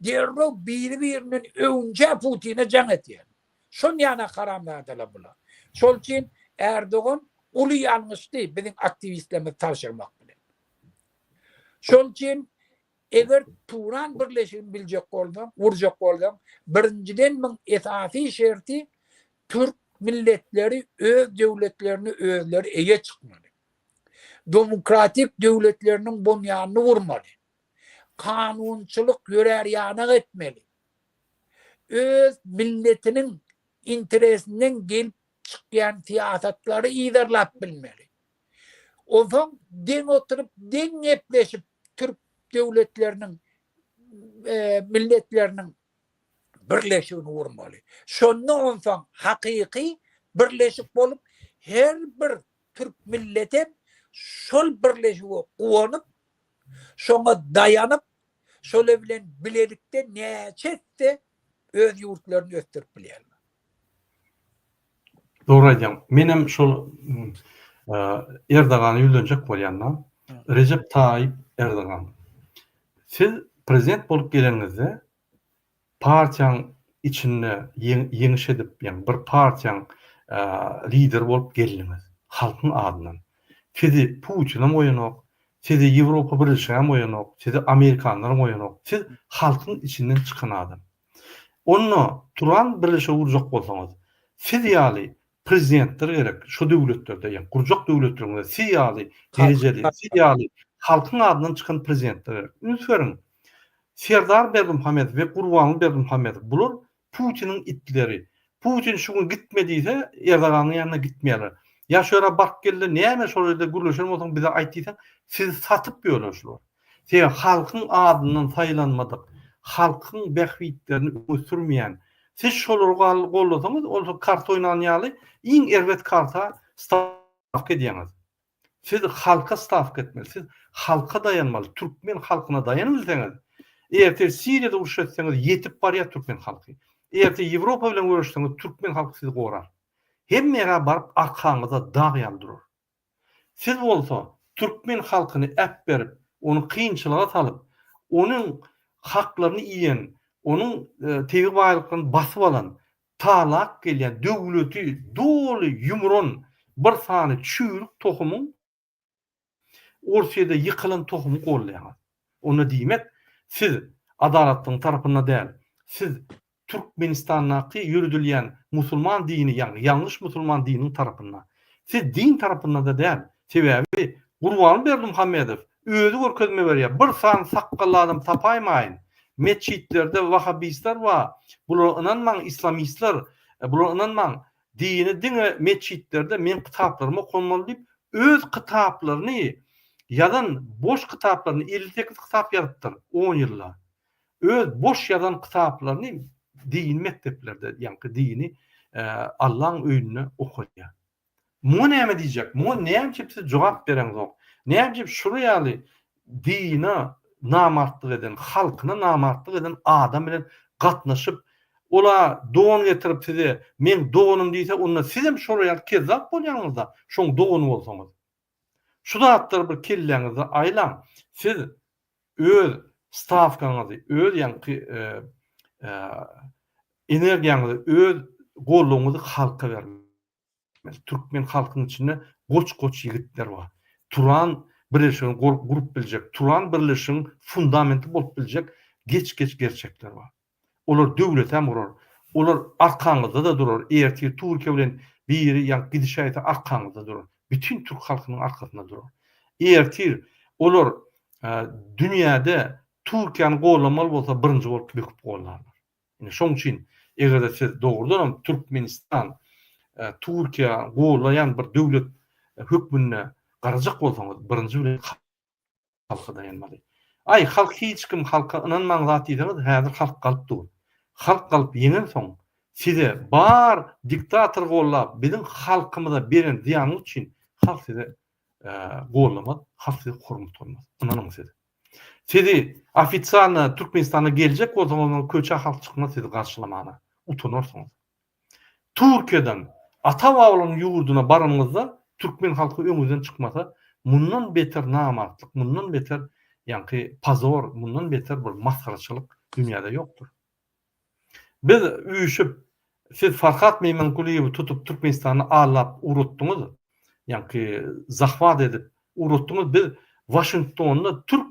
derrew biri-birinden öňçä Putine jaň etýär. Şon ýana haramzadalar bular. Şol üçin Erdogan uly ýalňyşdy biziň aktiwistlerimizi tabşyrmak bilen. Şol üçin eger Turan birleşigini biljek bolsaň, gurjak bolsaň, birinjiden muň esasy şerti türk milletleri öz döwletlerine özleri eýe çykmaly. Demokratik döwletleriniň bunýanyny gurmaly. Kanunçylyk ýörär ýanak etmeli. Öz milletiniň interesinden gelip çykýan syýasatlary yzarlap bilmeli. Onsoň deň oturyp, deň gepleşip türk döwletleriniň, milletleriniň birleşigini gurmaly. Şonda onsoň hakyky birleşik bolup, her bir türk milletem şol birleşige guwanyp, şoňa daýanyp, şolar bilen bilelikde näçe etse öz ýurtlaryny ösdürip bilýärler. Dogry aýdýaň. Menem şol Erdogana ýüzlenjek bolýan-da. Rejep Taýyp Erdogan. Siz prezident bolup geleniňizde partiýaň içinde ýeňiş edip, ýagny bir partiýaň lideri bolup geldiňiz. Halkyň adyndan. Sizi Putinem goýanok, sizi Ýewropa Birleşigem goýanok, sizi amerikanlaram goýanok. Siz halkyň içinden çykan adam. Onda Turan birleşigi gurjak bolsaňyz, siz ýaly prezidentler gerek şo döwletlerde, ýagny gurjak döwletleriňizde siz ýaly derejeli, siz ýaly halkyň adyndan çykan prezidentler gerek. Üns beriň, Serdar Berdimuhamedow we Gurbanguly Berdimuhamedow bular Putiniň itleri. Putin şu gün gitme diýse, Erdoganyň ýanyna gitmeýärler. Ýa şu ýere baryp gel-de näme şol ýerde gürleşen bolsaň bize aýt diýseň, sizi satyp ýörler şular. Sebäbi halkyň adyndan saýlanmadyk, halkyň bähbitlerini öňe sürmeýän, siz şolary gollasaňyz, ol karta oýnan ýaly iň erbet karta stawka edýäňiz. Siz halka stawka etmeli, siz halka daýanmaly, türkmen halkyna daýanybilseňiz, ertir Siriýada uruş etseňiz ýetip barýar türkmen halky. Ertir Ýewropa bilen göreşseňiz türkmen halky sizi gorar. Hemme ýere baryp arkaňyzda dag ýaly durar. Siz bolsa türkmen halkyny äpberip, ony kynçylyga salyp, onuň haklaryny iýen, onuň tebigy baýlyklaryny basyp alan, talap gelýän, döwleti doly ýumuran bir sany çüýrük tohumyň Orsýede ýykylan tohumy goldaýaňyz. Onda diýmek, siz adalatlygyň tarapynda däl, siz Türkmenistandaky ýöredilýän musulman dini, ýagny ýalňyş musulman dininiň tarapynda. Siz din tarapynda-da däl. Sebäbi Gurbanguly Berdimuhamedow özi görkezme berýär, bir sany sakgally adam tapaýmaýyn, metjitlerde wahabistler bar, bulara ynanmaň, islamistler, bulara ynanmaň, dini diňe metjitlerde meň kitaplarymy okanmaly diýip, öz kitaplaryny, ýazan boş kitaplaryny, 58 kitap ýazypdyr on ýylda. Öz boş ýazan kitaplaryny dini mekdeplerde, ýaňky dini Allaň öýünde okadýar. Muňa näme diýjek? Muňa näme üçin siz jogap bereňzok? Näme üçin şular ýaly dine namartlyk eden, halkyna namartlyk eden adam bilen gatnaşyp, ola don getirip size meň doganym diýse, onda sizem şolar ýaly kezzap bolýaňyzda, şoň dogany bolsaňyz. Şu zatlary bir kelläňizde aýlaň. Siz öz stawkaňyzy, öz ýaňky energiýaňyzy, öz goldawyňyzy halka bermeli. Türkmen halkynyň içinde goç-goç ýigitler bar. Turan birleşigini gurup biljek, Turan birleşigiň fundamenti bolup biljek geç-geç gerçekler bar. Olar döwletem gurar. Olar arkaňyzda-da durar. Ertir Türkiýe bilen biri ýa gidişäýse arkaňyzda durar. Bütin türk halkynyň arkasynda durar. Ertir olar dünýäde Türkiýäni gollamaly bolsa birinji bolup böküp gollarlar. Ine şoň üçin eger-de siz dogrudanam Türkmenistan Türkiýä gollaýan bir döwlet hökmünde garajak bolsaňyz birinji bilen halka daýanmaly. Aý halk hiç kim halka ynanmaň zat diýseňiz häzir halk galyp dur. Halk galyp ýeňensoň size bar diktator gollap biziň halkymyza beren zyýanyňyz üçin halk size gollamaz halk size hormat goýmaz. Ynanyň siz. Sizi ofisialno Türkmenistana geljek bolsaňyz köçä halk çykmaz sizi garşylamana. Utanarsyňyz. Türkiýeden ata-babalaryň ýurduna baranyňyzda türkmen halky öňüňizden çykmasa mundan beter namartlyk, mundan beter ýaňky pozor, mundan beter bir masgaraçylyk dünýäde ýokdur. Biz üýşüp siz Farhat Meýmangulyýewi tutup Türkmenistana allap ugratdyňyz, ýaňky zahwat edip ugratdyňyz biz Waşingtonda türk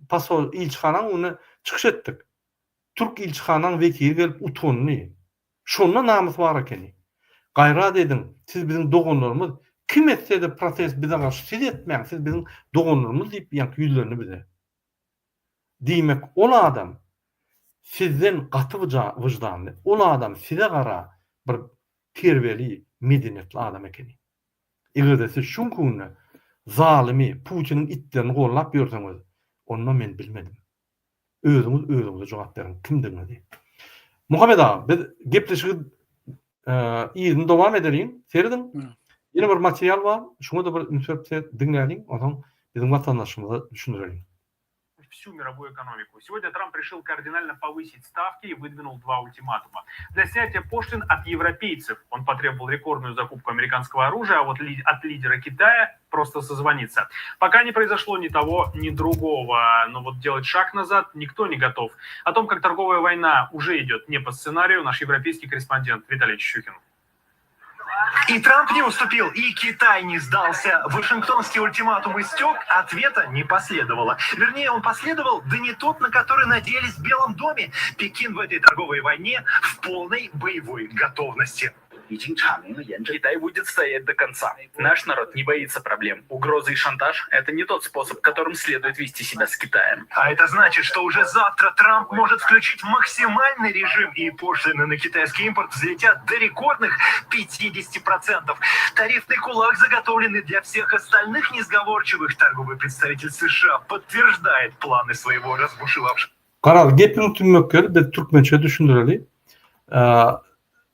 posol ilçihanaň öňünde çykyş etdik. Türk ilçihanaň wekili gelip utandy. Şonda namys bar ekeni. Gaýrat ediň, siz biziň doganlarymyz, kim etse-de protest bize garşy siz etmäň, siz biziň doganlarymyz diýip ýaňky ýüzlendi bize. Diýmek ol adam sizden gaty wyždanly, ol adam size gara bir terbiýeli, medeniýetli adam ekeni. Eger-de siz şu günki günde zalymy, Putiniň itlerini gollap ýörseňiz, onda men bilmedim. Özüňiz özüňize jogap beriň kimdigiňizi. Muhammet aga biz gepleşigi yzyny dowam edeliň. Serediň. Ýene bir material bar. Şuňa-da bir üns berip diňläliň. Onsoň biziň watandaşymyza düşündireliň. Всю мировую экономику. Сегодня Трамп решил кардинально повысить ставки и выдвинул два ультиматума. Для снятия пошлин от европейцев он потребовал рекордную закупку американского оружия, а вот от лидера Китая просто созвониться. Пока не произошло ни того, ни другого, но вот делать шаг назад никто не готов. О том, как торговая война уже идет не по сценарию, наш европейский корреспондент Виталий Чищухин. И Трамп не уступил, и Китай не сдался. Вашингтонский ультиматум истек, ответа не последовало. Вернее, он последовал, да не тот, на который надеялись в Белом доме. Пекин в этой торговой войне в полной боевой готовности. Китай будет стоять до конца. Наш народ не боится проблем. Угрозы и шантаж – это не тот способ, которым следует вести себя с Китаем. А это значит, что уже завтра Трамп может включить максимальный режим, и пошлины на китайский импорт взлетят до рекордных 50%. Тарифный кулак, заготовленный для всех остальных несговорчивых, торговый представитель США подтверждает планы своего разбушевавшего. Garaz, gepiň tümmekleri biz türkmençe düşündireli.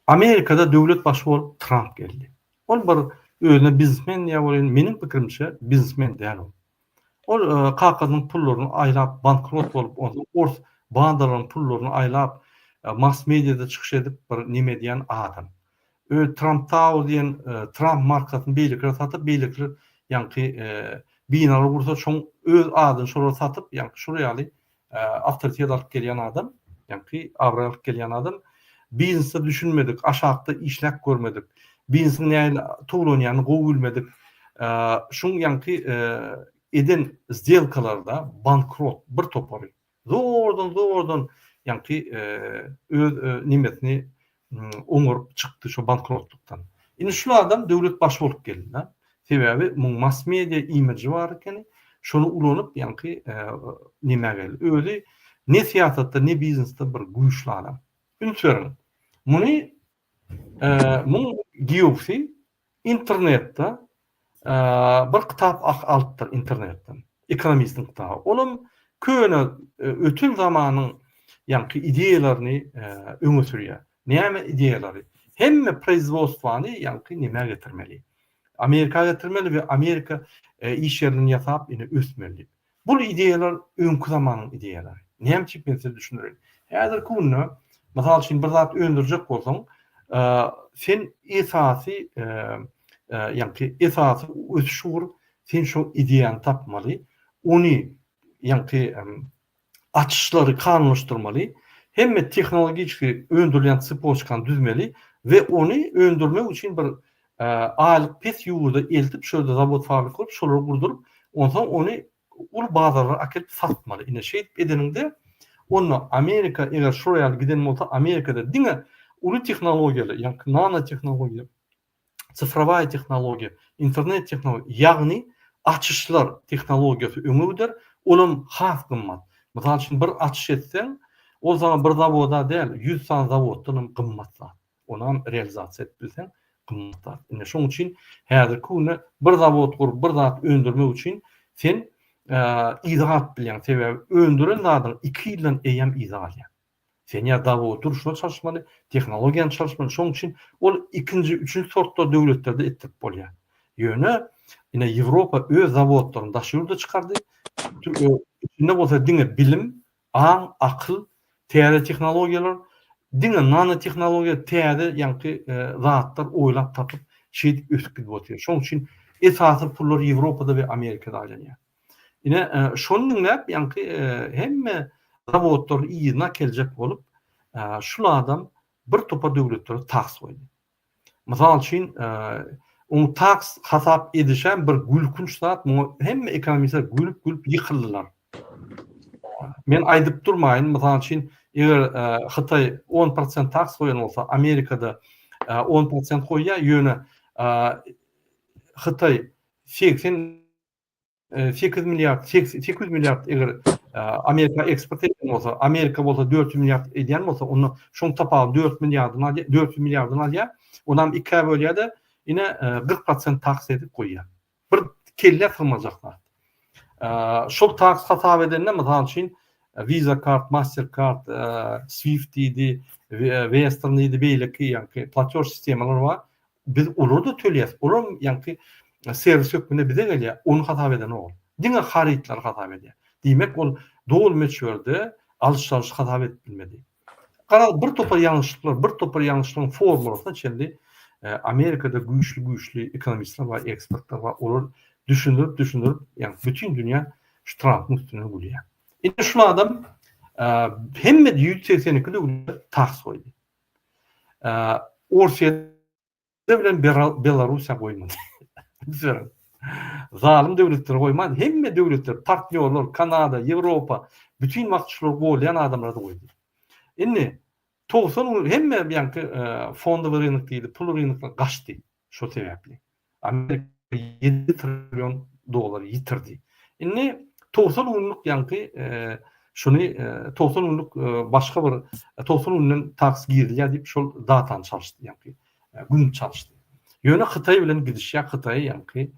Amerikada döwlet başy bolup Tramp geldi. Ol bir özüne biznesmen diýýär welin, meniň pikirimçe biznesmen däl ol. Ol kakasynyň pullaryny aýlap bankrot bolup, onsoň ors bandalaryň pullaryny aýlap, mass mediada çykyş edip bir neme edýän adam. Öz Trump Tower diýen Trump markasyny beýlekilere satyp, beýlekiler ýaňky binalar gursa şoň öz adyny şolara satyp, ýaňky şol ýaly awtoritet alyp gelýän adam, ýaňky abraý alyp gelýän adam, biznesde düşünmedik, aşakda işläp görmedik, biznesiň nähili towlanýanyny gowy bilmedik, şuň ýaňky eden sdelkalarda bankrot bir topary, zordan zordan ýaňky öz nemesini oňaryp çykdy şo bankrotlykdan. Indi şul adam döwlet başy bolup geldi-de. Sebäbi muň mass media imidži bar ekeni, şony ulanyp ýaňky nämä geldi. Özi ne syýasatda, ne biznesde bir güýçli adam. Üns beriň. Muny muň giýewsi internetde bir kitap alypdyr internetden. Ekonomistiň kitaby. Olam köne öten zamanyň ýaňky ideýalaryny öňe sürýär. Näme ideýalary? Hemme proizwodstwany ýaňky nämä getirmeli? Amerika getirmeli we Amerika iş ýerlerini ýasap ine ösmeli diýip. Bul ideýalar öňki zamanyň ideýalary. Näme üçin men size düşündireýin. Häzirki günde mysal üçin bir zat öndürjek bolsaň, sen esasy ýaňky esasy ösüş ugur sen şo ideýany tapmaly, ony ýaňky açyşlary kanunlaşdyrmaly, hemme tehnologiçki öndürilýän tsepoçkany düzmeli we ony öndürmek üçin bir aýlyk pes ýurda eltip şo ýerde zawod fabrik gurup şolary gurduryp onsoň ony uly bazarlara akelip satmaly. Ine şeýdip edeniňde onda Amerika eger şular ýaly giden bolsa Amerikada diňe uly tehnologiýaly ýaňky nano tehnologiýa cyfrowaýa tehnologiýa, internet tehnologiýa, ýagny açyşlar tehnologiýasy öňe gider, olam has gymmat. Mysal üçin bir açyş etseň, ol saňa bir zawoda däl, 100 sany zawoddan hem gymmat zat. Onam realizasiýa edip bilseň, gymmat zat. Ine şoň üçin häzirki günde bir zawod gurup, bir zat öndürmek üçin sen yza galyp bilýäň. Sebäbi öndüren zadyň iki ýyldan eýýäm yza galýar. Sen ýa zawod durşuna çalyşmaly, tehnologiýany çalyşmaly. Şoň üçin ol ikinji, üçünji sortlar döwletlerde etdirip bolýar. Ýöne ine Ýewropa öz zawodlaryny daşary ýurda çykardy. Içinde bolsa diňe bilim, aň, akyl, täze tehnologiýalar, diňe nanotehnologiýa täze ýaňky zatlar oýlap tapyp, şeýdip ösüp gidip otyr. Şonuň üçin esasy pullar Ýewropada we Amerikada aýlanýar. Ine, şony diňläp ýaňky hemme zawodlary yzyna äkeljek bolup, şul adam bir topar döwletlere taks goýdy. Mysal üçin, oň taks hasap edişem bir gülkünç zat, muňa hemme ekonomistler gülüp-gülüp ýykyldylar. Men aýdyp durmaýyn, mysal üçin, eger Hytaý on prosent taks goýan bolsa, Amerikada on prosent goýýar, ýöne Hytaý 80 8 milliard, 800 milliard eger Amerika eksport edýän bolsa, Amerika bolsa 400 milliard edýän bolsa, onda şoň tapawudy 4 milliardyny alýar, 400 milliardyny alýar, onam ikä bölýär-de, ine 40% taks edip goýýar. Bir kellä sygmajak zat. Şol taks hasap edende, mysal üçin, Visa kart, Mastercard, Swift diýdi, Western diýdi, beýleki ýaňky platýož sistemalar bar. Biz olary-da töleýäs. Olam ýaňky serwis hökmünde bize gelýär. Ony hasap edenok ol. Diňe harytlary hasap edýär. Diýmek, ol doly möçberde alyş-çalyş hasap edip bilmedi. Garaz, bir topar ýalňyşlyklar, bir topar ýalňyşlygyň formulasyna çenli Amerikada güýçli-güýçli ekonomistler bar, ekspertler bar. Olar düşündirip-düşündirip, ýagny bütin dünýä şu Trampyň üstünden gülýär. Indi şul adam hemme 182 döwlete taks goýdy. Orsýet bilen Belarussiýa goýmady. Üns beriň. Zalym döwletleri goýman, hemme döwletler, partnýorlar, Kanada, Ýewropa, bütin wagt şulary golýan adamlary goýdy. Indi 90 gün hemme ýaňky fondowy rynok diýdi, pul rynoklar gaçdy şo sebäpli. Amerika 7 trillion dollar ýitirdi. Indi 90 günlük ýaňky şuny 90 günlük başga bir 90 günden taks girilýär diýip şol datany çalyşdy ýaňky gün çalyşdy. Ýöne Hytaý bilen gidişýär, Hytaýy ýaňky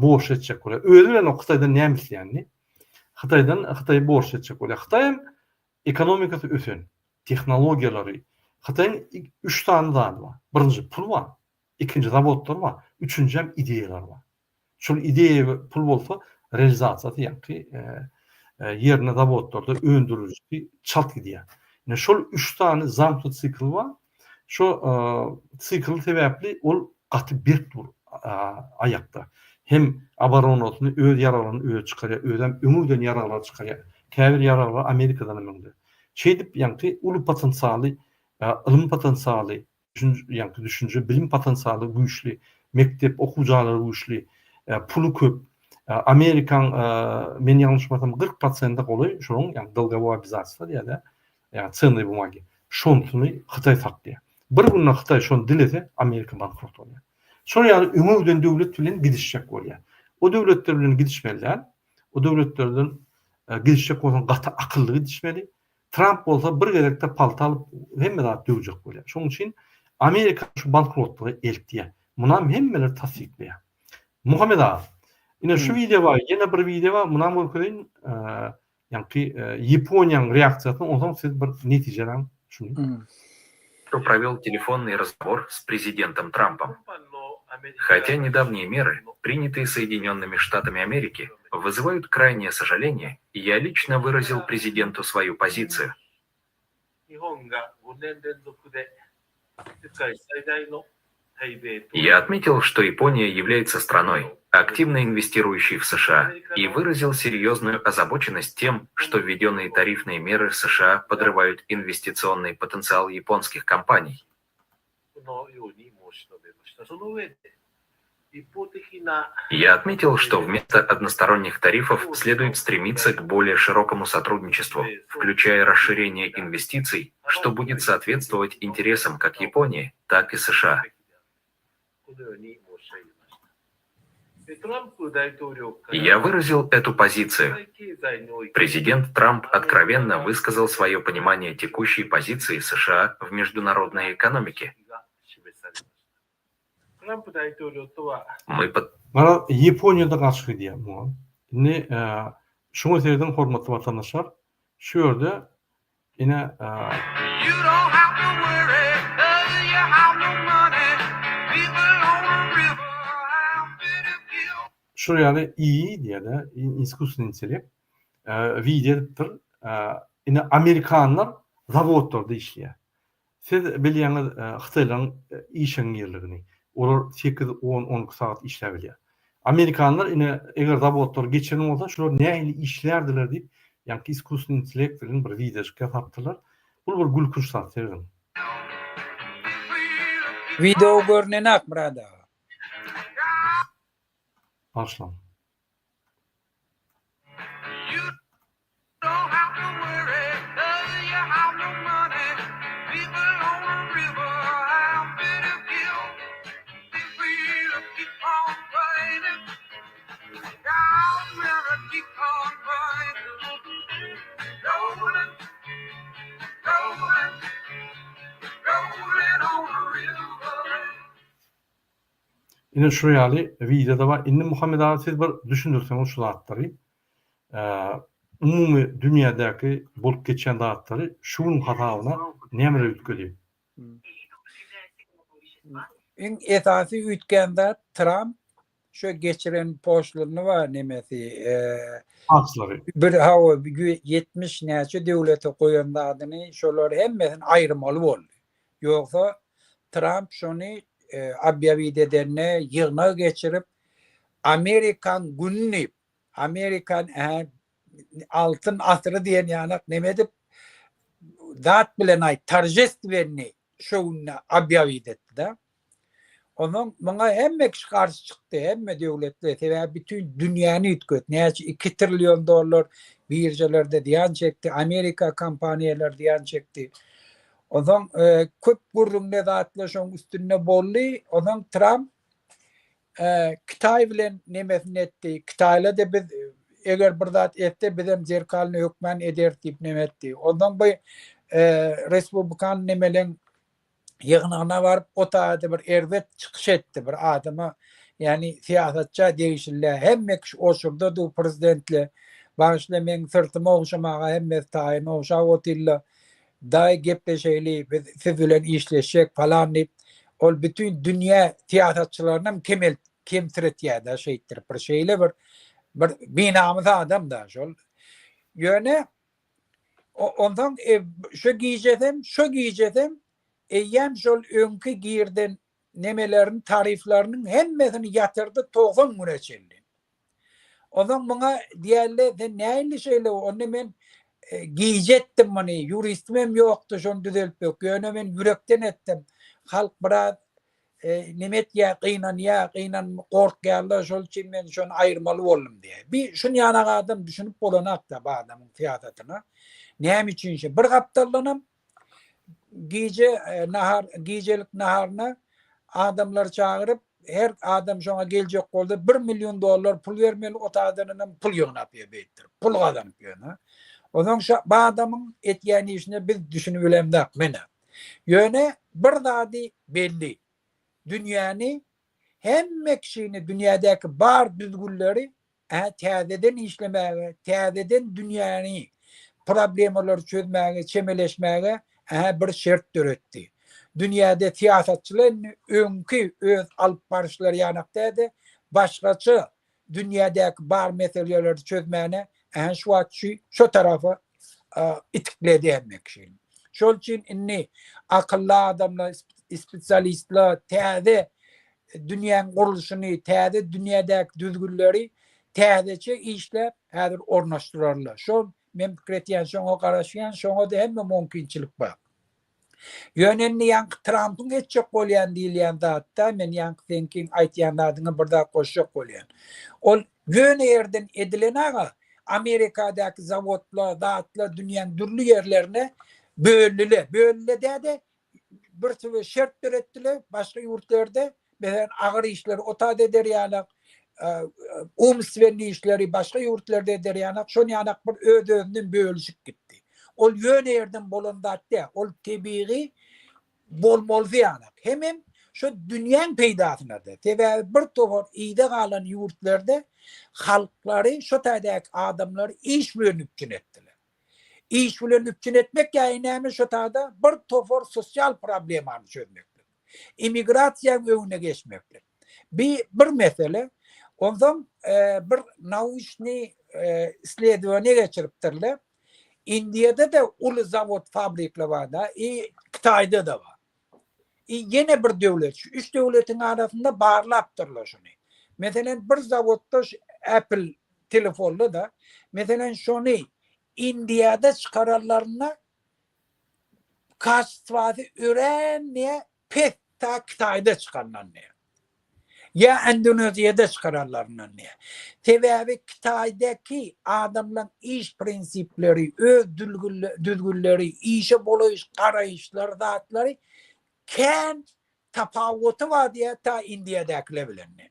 borç etjek bolýar. Özi bilen o Hytaýdan näme isleýänini. Hytaýdan Hytaýy borç etjek bolýar. Hytaý hem ekonomikasy ösen, tehnologiýalary. Hytaýyň 3 sany zady bar. Birinji pul bar. Ikinji zawodlar bar, üçünjem ideýalar bar. Şol ideýa we pul bolsa realizasiýasy ýaňky ýerine zawodlarda öndürilişi çalt gidýär. Ine şol üç sany zamknut sikl bar. Şo sikl sebäpli ol gaty berk dur aýakda. Hem oboronasyny öz ýaraglaryny özi çykarýar, özem öňe giden ýaraglary çykarýar. Käbir ýaraglar Amerikadan hem öňde. Şeýdip ýaňky uly potensialy, ylym potensialy, ýaňky düşünje, bilim potensialy güýçli, mekdep, okuw jaýlary güýçli, puly köp. Amerikaň, men ýalňyşmasam, 40 prosente golaý şonuň, ýagny dolgowoý obýazatelstwo diýýär-de, ýagny cennyý bumagi, şonsuny Hytaý saklaýar. Bir günde Hytaý şony dilese, Amerika bankrot bolýar. Şol ýaly öňe giden döwlet bilen gidişjek bolýar. O döwletler bilen gidişmeli däl. O döwletlerden gidişjek bolsaň gaty akylly gidişmeli. Tramp bolsa bir gezekde palta alyp hemme zat döwjek bolýar. Şonuň üçin Amerika şu bankrotlyga eltýär. Munam hemmeler tassyklaýar. Muhammet aga, ine şu wideo bar, ýene bir wideo bar, munam görkezeýin. Ýaňky Ýaponiýanyň reaksiýasyny, onsoň siz bir netijeläň şuny. Провел телефонный разговор с президентом Трампом. Хотя недавние меры, принятые Соединенными Штатами Америки, вызывают крайнее сожаление, я лично выразил президенту свою позицию. Я отметил, что Япония является страной, активно инвестирующей в США, и выразил серьезную озабоченность тем, что введенные тарифные меры США подрывают инвестиционный потенциал японских компаний. Я отметил, что вместо односторонних тарифов следует стремиться к более широкому сотрудничеству, включая расширение инвестиций, что будет соответствовать интересам как Японии, так и США. Я выразил эту позицию. Президент Трамп откровенно высказал свое понимание текущей позиции США в международной экономике. Мы под... Garaz, Ýaponiýada garşy gidýär muňa. Indi şuňa serediň hormatly watandaşlar. Şu ýerde ine Şular ýaly II diýýär-de, iskusstvennyý intellekt. Wideo edipdir. Ine amerikanlar zawodlarda işleýär. Siz bilýäňiz hytaýlaryň işeňňirligini. Olar sekiz, on, 12 sagat işläp bilýär. Amerikanlar ine eger zawodlar geçen bolsa şular nähili işlärdiler diýip, ýaňky iskusnyý intellekt bilen bir wideojyk ýasapdyrlar. Bul bir gülkünç zat serediň. Wideo görnenak Myrat aga. Bagyşlaň. Ine şu ýaly wideoda bar. Indi Muhammet aga siz bir düşündirseňiz şu zatlary. Umumy dünýädäki bolup geçýän zatlary şu günüň hasabyna nämeler üýtgedi? Iň esasy üýtgän zat Tramp şu geçiren poşlyny bar nemesi Taslary. Bir hawa 70 näçe döwlete goýan zadyny şolar hemmesini aýyrmaly boldy. Ýogsa Tramp şony obýawit edende ýygnak geçirip Amerikan güni diýip Amerikan ä altyn asyry diýen ýanak neme edip zat bilen aýt toržestwenni şo günde obýawit etdi-de. Onsoň muňa hemme kişi garşy çykdy, hemme döwletler, sebäbi bütin dünýäni üýtgetdi. Näçe 2 trillion dollar biržalarda zyýan çekdi, Amerika kompaniýalary zyýan çekdi. Onsoň e, köp gürrüňde zatlar şoň üstünde boldy. Onsoň Tramp e, Kitaý bilen nemesini etdi. Kitaýla-da biz eger bir zat etse bizem zerkalyny hökmän ederis diýip neme etdi. Onsoň bu e, respublikan nemeleň ýygnagyna baryp o taýda bir erbet çykyş etdi bir adama ýagny syýasatça degişli hemme kişi oçurda du prezidentle bagyşla meň syrtymy ogşamaga hemmesi taýyn ogşap otyrlar daýy gepleşeýli biz siz bilen işleşjek falan diýip ol bütin dünýä syýasatçylarynam kemelt kemsiretýär-de şeýtdirip bir şeýle bir bir binamys adam-da şol ýöne Onsoň e, şo gijesem, şo gijesem eýýäm şol öňki girden nemelerin, tarifleriniň hemmesini ýatyrdy 90 güne çenli. Onsoň muňa diýerler, sen nähili şeýle, onda men e, gije etdim muny, ýuristim hem ýokdy şony düzeltmek, ýöne men ýürekden etdim. Halk biraz e, neme etýär, gynanýar, gynan gorkýarlar, şol üçin men şony aýyrmaly boldum diýýär. Bir şun ýanak adam düşünip bolanakda bu adamyň syýasatyna. Näme üçin şe? Bir gapdaldanam gije e, nahar gijelik naharyna adamlary çagyryp her adam şoňa geljek bolsa 1 million dollar pul bermeli, o taýdanam pul ýygnap ýör beýtdirip, pul gazanyp ýör. Onsoň şu bu adamyň etýän işine biz düşünip bilemzok menä. Ýöne bir zady belli, dünýäni, hemme kişini dünýädäki bar düzgünleri ä täzeden işlemäge, täzeden dünýäni problemalary çözmäge, çemeleşmäge ä bir şert döretdi. Dünýäde syýasatçylar indi öňki öz alyp baryşlary ýanak däl-de, başgaça dünýädäki bar meseleleri çözmäne ähä şu wagt şu şo tarapa itikledi hemme kişini. Şol üçin indi akylly adamlar, spesialistler täze dünýäň gurluşyny, täze dünýädäki düzgünleri täzeçe işläp häzir ornaşdyrarlar. Şol men pikir etýän, şoňa garaşýan, şoňa da hemme mümkinçilik bar. Ýöne indi ýaňky Trampyň etjek bolýan diýilýän zatda men ýaňky seňkiň aýtýan zadyňa bir zat goşjak bolýan. Ol ýöne ýerden edilen aga Amerikadaky zawodlar, zatlar dünýäň dürli ýerlerine böldüler. Böldüler däde bir tüwe şert döretdiler başga ýurtlarda meselem agyr işleri o taýda eder ýalak, umstwenni işleri başga ýurtlarda eder ýalak, şon ýalak bir öz-özünden bölüşip gitdi. Ol ýöne ýerden bolan zat däl, ol tebigy bolmalysy ýalak. Hemem şo dünýäň peýdasyna-da. Sebäbi bir topar yza galan ýurtlarda halklary, şo taýdaky adamlary iş bilen üpjün etdiler. Iş bilen üpjün etmek ýaýy näme şo taýda bir topar sosial problemany çözmeklik. Immigrasiýaň öňüne geçmeklik. Bi bir mesele. Onsoň bir nauçnyý. Isledowaniýa geçiripdirler. Indiýada-da uly zawod fabrikler bar-da, i Hytaýda-da bar. I ýene bir döwlet, şu üç döwletiň arasynda barlapdyrlar şuny. Meselem, bir zawodda şu Apple telefonda-da, meselem, şony Indiýada çykaranlarynda kaçestwasy örän ne pes ta Hytaýda çykandan ne. Ýa Indoneziýada çykaranlaryndan ne. Sebäbi Hytaýdaky adamlaň iş prinsipleri, öz düzgünleri, işe bolaýyş garaýyşlary zatlary kän tapawuty bar diýýär ta Indiýadakiler bilen ne.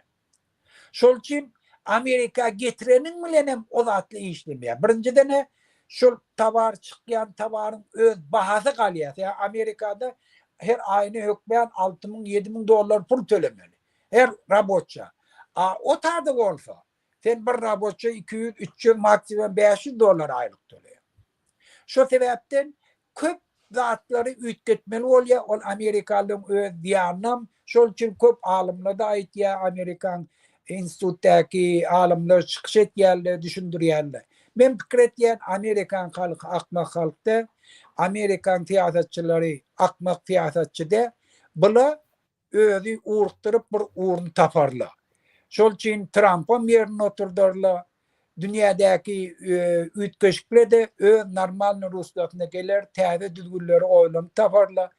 Şol üçin Amerika getireniň bilenem o zatly işlemeýär. Birinjiden-ä şol towar çykýan towaryň öz bahasy galýar. Sebäbi Amerikada her aýyna hökmän 6000, 7000 dollar pul tölemeli. Her raboça. A o tada bolsa sen bir raboça 200, 300, maksimum 500 dollar aýlyk töleýär. Şo sebäpden köp zatlary üýtgetmeli bolýar, ol amerikalylaryň öz zyýanynam, şol üçin köp alymlar-da aýtýar, amerikan institutdaky alymlar çykyş etýärler, düşündirýärler. Men pikir etýän, amerikan halky akmak halk däl, amerikan syýasatçylary akmak syýasatçy däl, bula özi urukdyryp bir ugruny taparlar. Şol üçin Trampam ýerinde oturdarlar. Dünýädäki üýtgeşikler-de öz normalnyý ruslasyna geler, täze düzgünleri oýlanyp taparlar.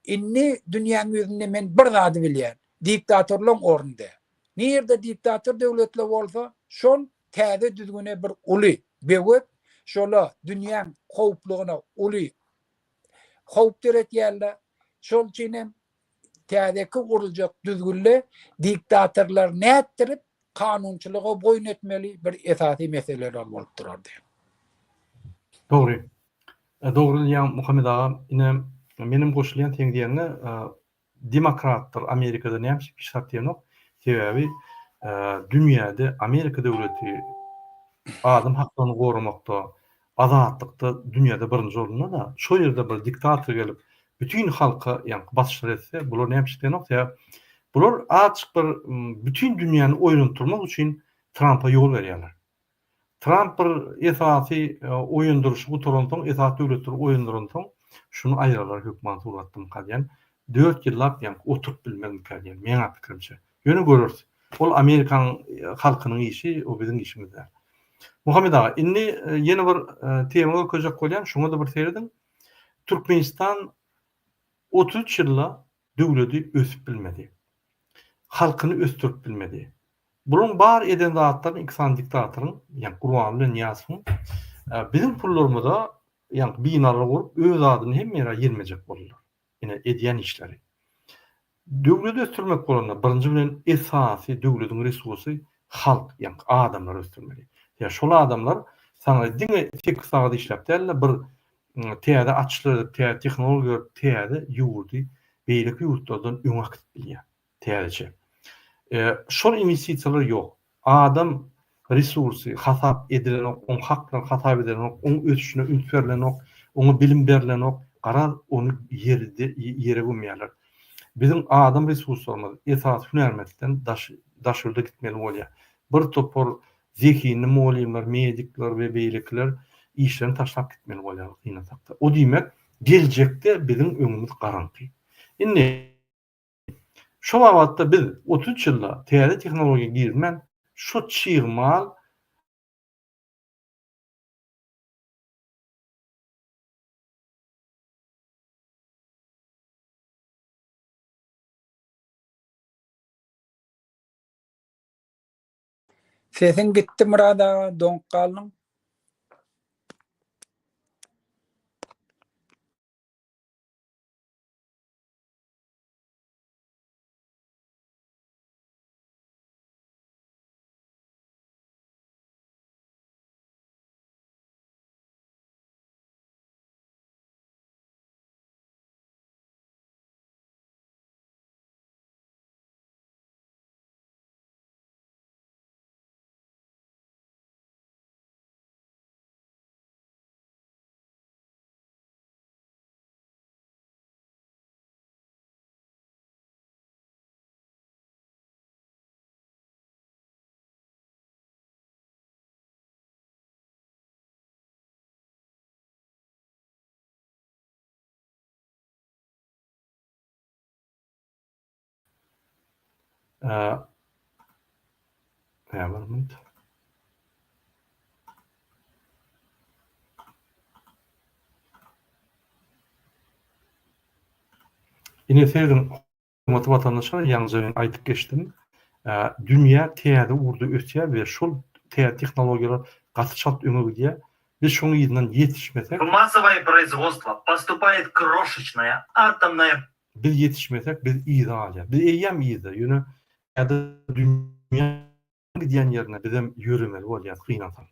Indi dünýäň ýüzünde men bir zady bilýän, diktatorlaň orny däl. Nirde diktator döwletler bolsa, şol täze düzgüne bir uly böwet, şola dünýäň howplugyna uly howp döretýärler. Şol üçin hem täzeki guruljak düzgünde diktatorlar nätdirip kanunçylyga boýun etmeli bir esasy meseleler bolup durar diýen. Dogry. Dogry diýýäň Muhammet aga. Ine menem goşulýan seň diýeniňe. Demokratlar Amerikada näme üçin hiç zat diýenok? Sebäbi dünýäde Amerika döwleti adam haklaryny goramakda, azatlykda dünýäde birinji orunda-da. Şo ýerde bir diktator gelip bütin halka ýaňky basyşlar etse, bular näme üçin diýenok? Sebäbi bular azajyk bir bütin dünýäni oýlantdyrmak üçin Trampa ýol berýärler. Tramp bir esasy oýandyryşy gutaransoň, esasy döwletleri oýandyransoň, şuny aýyrarlar hökman suratdamyka diýen. Dört ýyllap ýaňky oturyp bilmezmikä diýen, meň-ä pikirimçe. Ýöne göreris. Ol Amerikanyň halkynyň işi, o biziň işimiz däl. Muhammet aga, indi ýene bir tema görkezjek bolýan, şuňa-da bir serediň. Türkmenistan 33 ýylda döwledi ösüp bilmedi. Halkyny ösdürip bilmedi. Bularyň bar eden zatlaryny iki sany diktatoryň, ýagny Gurbanguly bilen Nyýazowyň biziň pullarymyza ýagny binalar gurup öz adyny hemme ýere ýelmejek boldular. Ine edýän işleri. Döwleti ösdürmek bolanda birinji bilen esasy döwletiň resursy halk, ýagny adamlary ösdürmeli. Ýa şol adamlar saňa diňe sekiz sagat işläp däl-de bir täze açyşlar edip, täze tehnologiýa berip, täze ýurdy beýleki ýurtlardan öňe äkidip bilýär. Täzeçe. Şol inwestisiýalar ýok. Adam resursy hasap edilenok, oň haklary hasap edilenok, oň ösüşine üns berlenok, oňa bilim berlenok. Garaz, ony ýerde ýere gömýärler. Biziň adam resurslarymyz esasy hünärmentden daş daş ýurda gitmeli bolýar. Bir topar Zehinli mugallymlar, medikler we beýlekiler işlerini taşlap gitmeli bolýarlar gynansakda. O diýmek, geljekde biziň öňümiz garaňky. Indi şo babatda biz 33 ýylda täze tehnologiýa girizmän, şo çig mal, Sesiň gitdi Myrat aga doňup galdyň. Näme bir minut. Ine serediň hormatly watandaşlar ýaňyja men aýdyp geçdim. Dünýä täze ugurda ösýär we şol täze tehnologiýalar gaty çalt öňe gidýär. Biz şoň yzyndan ýetişmesek. W massowoe proizwodstwo postupaet kroşeçnaýa atomnaýa Biz ýetişmesek biz yza galýas. Biz eýýäm yzda, ýöne häzir dünýä gidýän ýerine bizem ýöremeli bolýas gynansaň.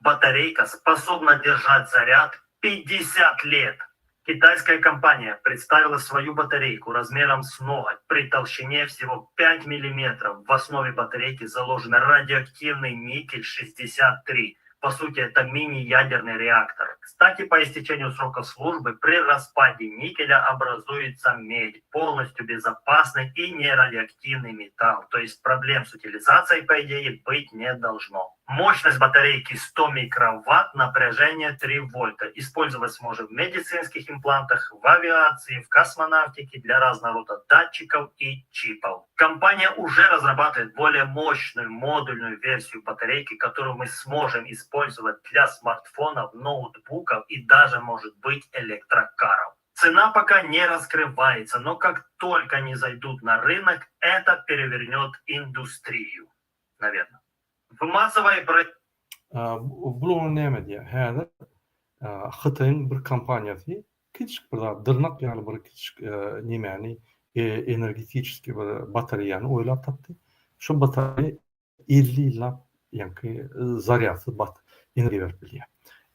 Batareýka sposobna держать заряд 50 let. Китайская компания представила свою батарейку размером с ноготь при толщине всего 5 миллиметров. В основе батарейки заложен радиоактивный никель 63. По сути, это мини-ядерный реактор. Кстати, по истечению срока службы при распаде никеля образуется медь, полностью безопасный и нерадиоактивный металл. То есть проблем с утилизацией, по идее, быть не должно. Мощность батарейки 100 микроватт, напряжение 3 вольта. Использовать сможем в медицинских имплантах, в авиации, в космонавтике, для разного рода датчиков и чипов. Компания уже разрабатывает более мощную модульную версию батарейки, которую мы сможем использовать для смартфонов, ноутбуков и даже, может быть, электрокаров. Цена пока не раскрывается, но как только они зайдут на рынок, это перевернет индустрию, наверное. W massowoe Bul oňa näme diýýär? Häzir Hytaýyň bir kompaniýasy kiçijik bir zat, dyrnak ýaly bir kiçijik nemäni, energetiçeskiý bir batareýany oýlap tapdy. Şol batareýa 50 ýyllap ýaňky zarýadsyz bat energiýa berip bilýär.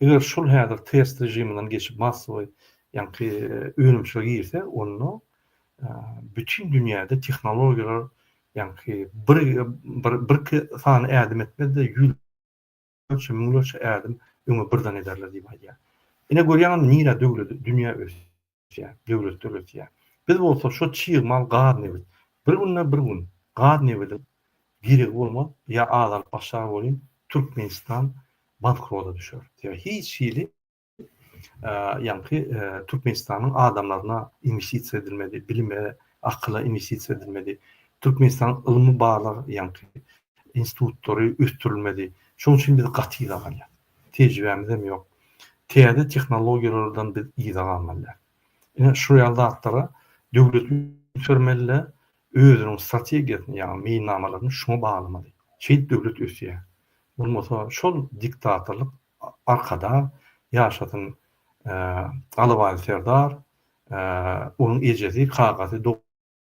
Eger şol häzir test režiminden geçip massowoý ýaňky önümçilige girse, onda bütin dünýäde tehnologiýalar ýaňky bir bir birki sany ädim etmez-de, ýüzlerçe, müňlerçe ädim öňe birden ederler diýip aýdýar. Ine görýäňizmi nirä döwlet dünýä ösýär, döwletler ösýär. Biz bolsa şo çig mal gaz nebit. Bir günde bir gün gaz nebidiň geregi bolmaz ýa azalyp başlar welin Türkmenistan bankroda düşer. Sebäbi hiç hili ýaňky Türkmenistanyň adamlaryna inwestisiýa edilmedi, bilime, akyla inwestisiýa edilmedi. Türkmenistanyň ylmy barlag ýaňky institutlary ösdürilmedi. Şonuň üçin biz gaty yza galýas. Tejribämiz hem ýok. Täze tehnologiýalardan biz yza galmaly däl. Ine şu ýaly zatlara döwlet üns bermeli-de, özüniň strategiýasyny, ýagny meýilnamalaryny şuňa baglamaly. Şeýdip döwlet ösýär. Bolmasa şol diktatorlyk Arkadag ýaşasyn Alabaý serdar onuň ejesi kakasy dogan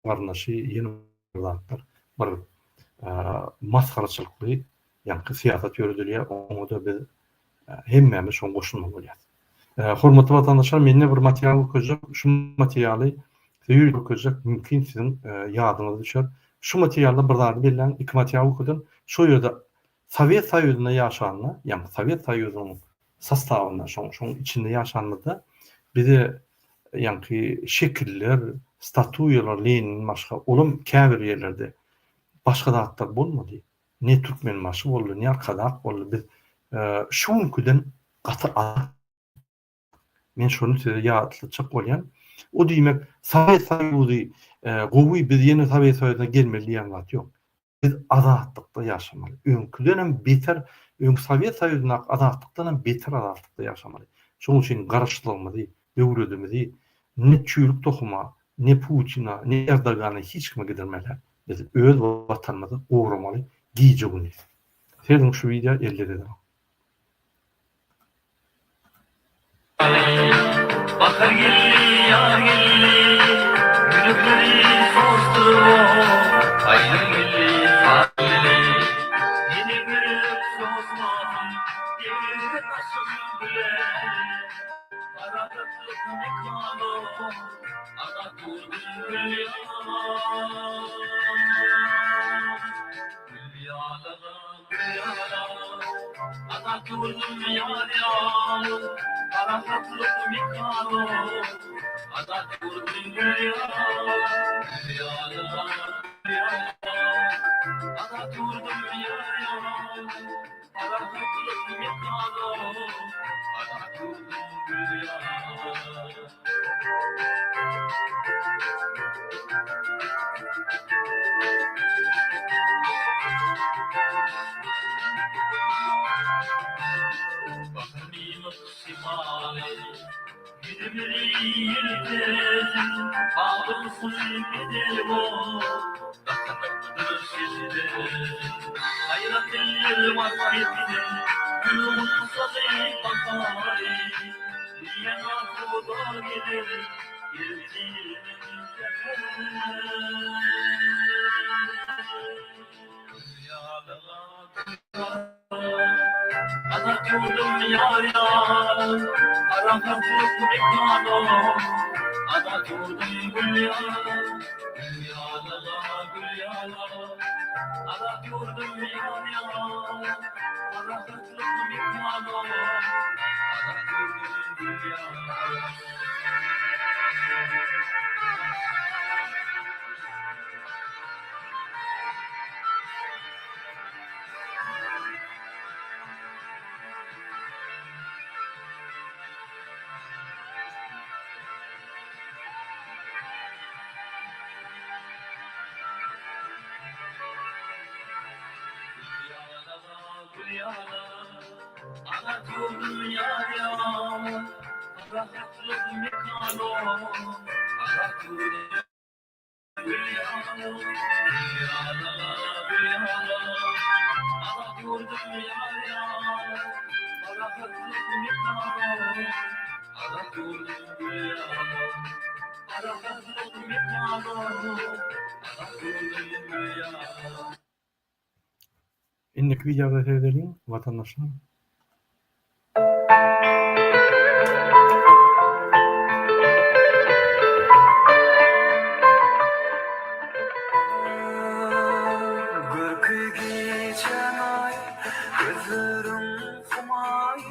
garyndaşy ýene bir zatlar bir masgaraçylykly ýaňky syýasat ýöredilýär oňada biz hemmämiz şoňa goşulmaly bolýas. Hormatly watandaşlar mende bir material görkezjek şu materialy size ýörite görkezjek mümkin siziň ýadyňyza düşer. Şu materialda bir zady belläň iki material görkezen şo ýerde Sowet Soýuzynda ýaşanda, ýagny Sowet Soýuzynyň sostawynda, şoň şoň içinde ýaşanymyzda bize ýaňky şekiller, statuýalar Leninden başga, olam käbir ýerlerde başga zatlar bolmady. Ne Türkmenbaşy boldy, ne Arkadag boldy. Biz şu günküden gaty az. Men şony size ýatlatjak bolýan. O diýmek, Sowet Soýuzy gowy, biz ýene Sowet Soýuzyna gelmeli diýen zat ýok. Biz azatlykda ýaşamaly. Öňküdenem beter, öňki Sowet Soýuzyndaky azatlykdanam beter azatlykda ýaşamaly. Şonuň üçin garaşsyzlygymyzy, döwletimizi ne çüýrük tohuma, ne Putina, ne Erdogana hiç kime gidirmeli däl. Biz öz watanymyzy goramaly gije-gündiz. Serediň şu wideo elli gezek. Bahar geldi, ýaz geldi, Ýürekleri joşduryp, Aýdym geldi, saz geldi. Ýene gerek joşmasyn, Degirmen daşym bilen. Parahatlyk mekany, Azat ýurdum gül ýaly. Gül ýaly. Azat ýurdum ýar ýaly, Parahatlyk mekany. Azat ýurdum gül ýaly, Gül ýaly, gül ýaly, Azat ýurdum ýar ýaly. Parahatlyk mekany, Azat ýurdum gül ýaly. Bahymyň şemaly Ýüzümizi ýelpesin, Bagylsyn bedewon, Dakynypdyr şeždesi. Gaýraty wasp etsin, Gül gunçaly bahary, Diýen arzuwda geler ertiriň säheri. Azat ýurdum ýar-ýar, Parahatlyk mekany. Azat ýurdum gül ýaly, Gül ýaly-la, gül ýaly. Azat ýurdum ýar-ýar, Parahatlyk mekany. Azat ýurdum gül ýaly. Indiki wideoda seredeliň watandaşlar. Görki gijäň aýy, gözleriň humaýy,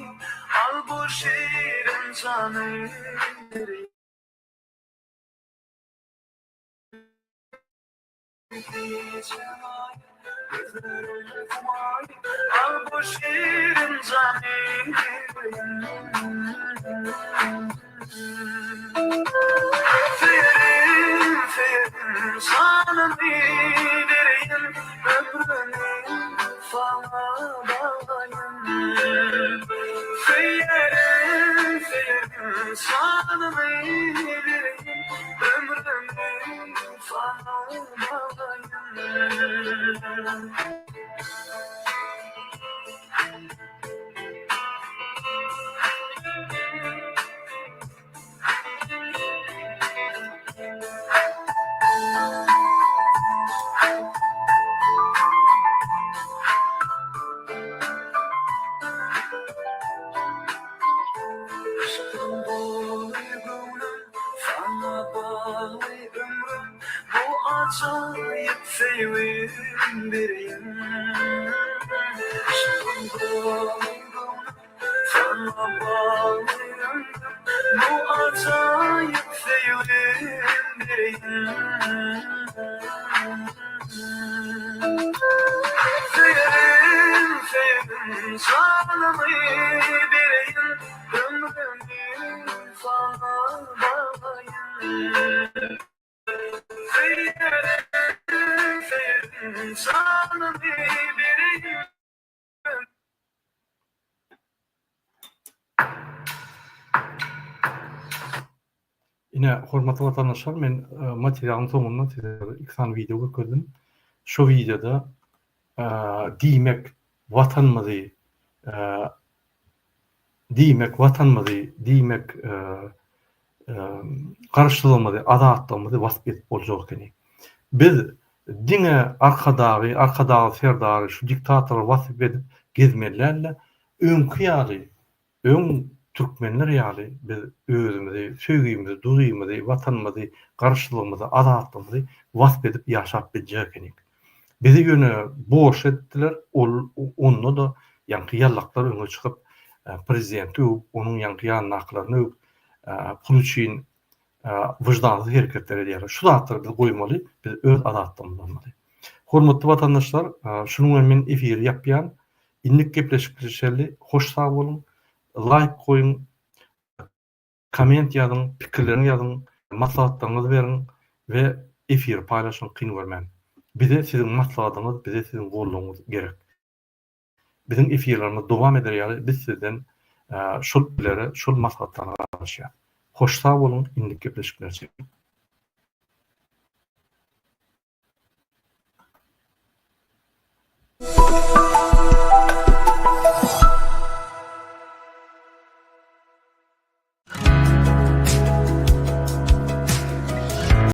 Al bu şirin jany derýa. Yşkym doly göwnüm, saňa bagly ömrüm, Bu ajaýyp söýgim birin. Yşkym doly göwnüm, saňa bagly ömrüm, Bu ajaýyp söýgim birin. Söýerin, söýerin, janymy bereýin, Ömrümi saňa dagaýyn. Söýerin, söýerin, janymy bereýin. Ine, hormatly watandaşlar, men materialyň soňunda size iki sany wideo görkezdim. Şo wideoda diýmek watanymyzy diýmek watanymyzy diýmek garaşsyzlygymyzy, azatlygymyzy wasp edip boljak ekeni. Biz diňe Arkadagy, Arkadagly Serdary, şu diktatorlary wasp edip gezmeli däl-de, öňki ýaly Öň türkmenler ýaly biz özümizi, söýgimizi, duzymyzy, watanymyzy, garaşsyzlygymyzy, azatlygymyzy wasp edip ýaşap biljek ekenik. Bizi ýöne borçly etdiler, ol onda-da ýaňky ýallaklar öňe çykyp prezidenti öwüp, onuň ýaňky ýanyndakylaryny öwüp, pul üçin wyždansyz hereketler edýärler. Şu zatlary biz goýmaly, biz öz azatlygymyzy almaly. Hormatly watandaşlar, şunuň bilen men efiri ýapýan. Indiki gepleşikde çenli hoş sag boluň, laýk goýuň, komment ýazyň, pikirleriňizi ýazyň, maslahatlaryňyzy beriň we efiri paýlaşyň kyn görmän. Bize siziň maslahatyňyz, bize siziň goldawyňyz gerek. Biziň efirlerimiz dowam eder ýaly biz sizden şol pikirlere, şol maslahatlara garaşýas. Hoş sag boluň, indiki gepleşiklere çenli.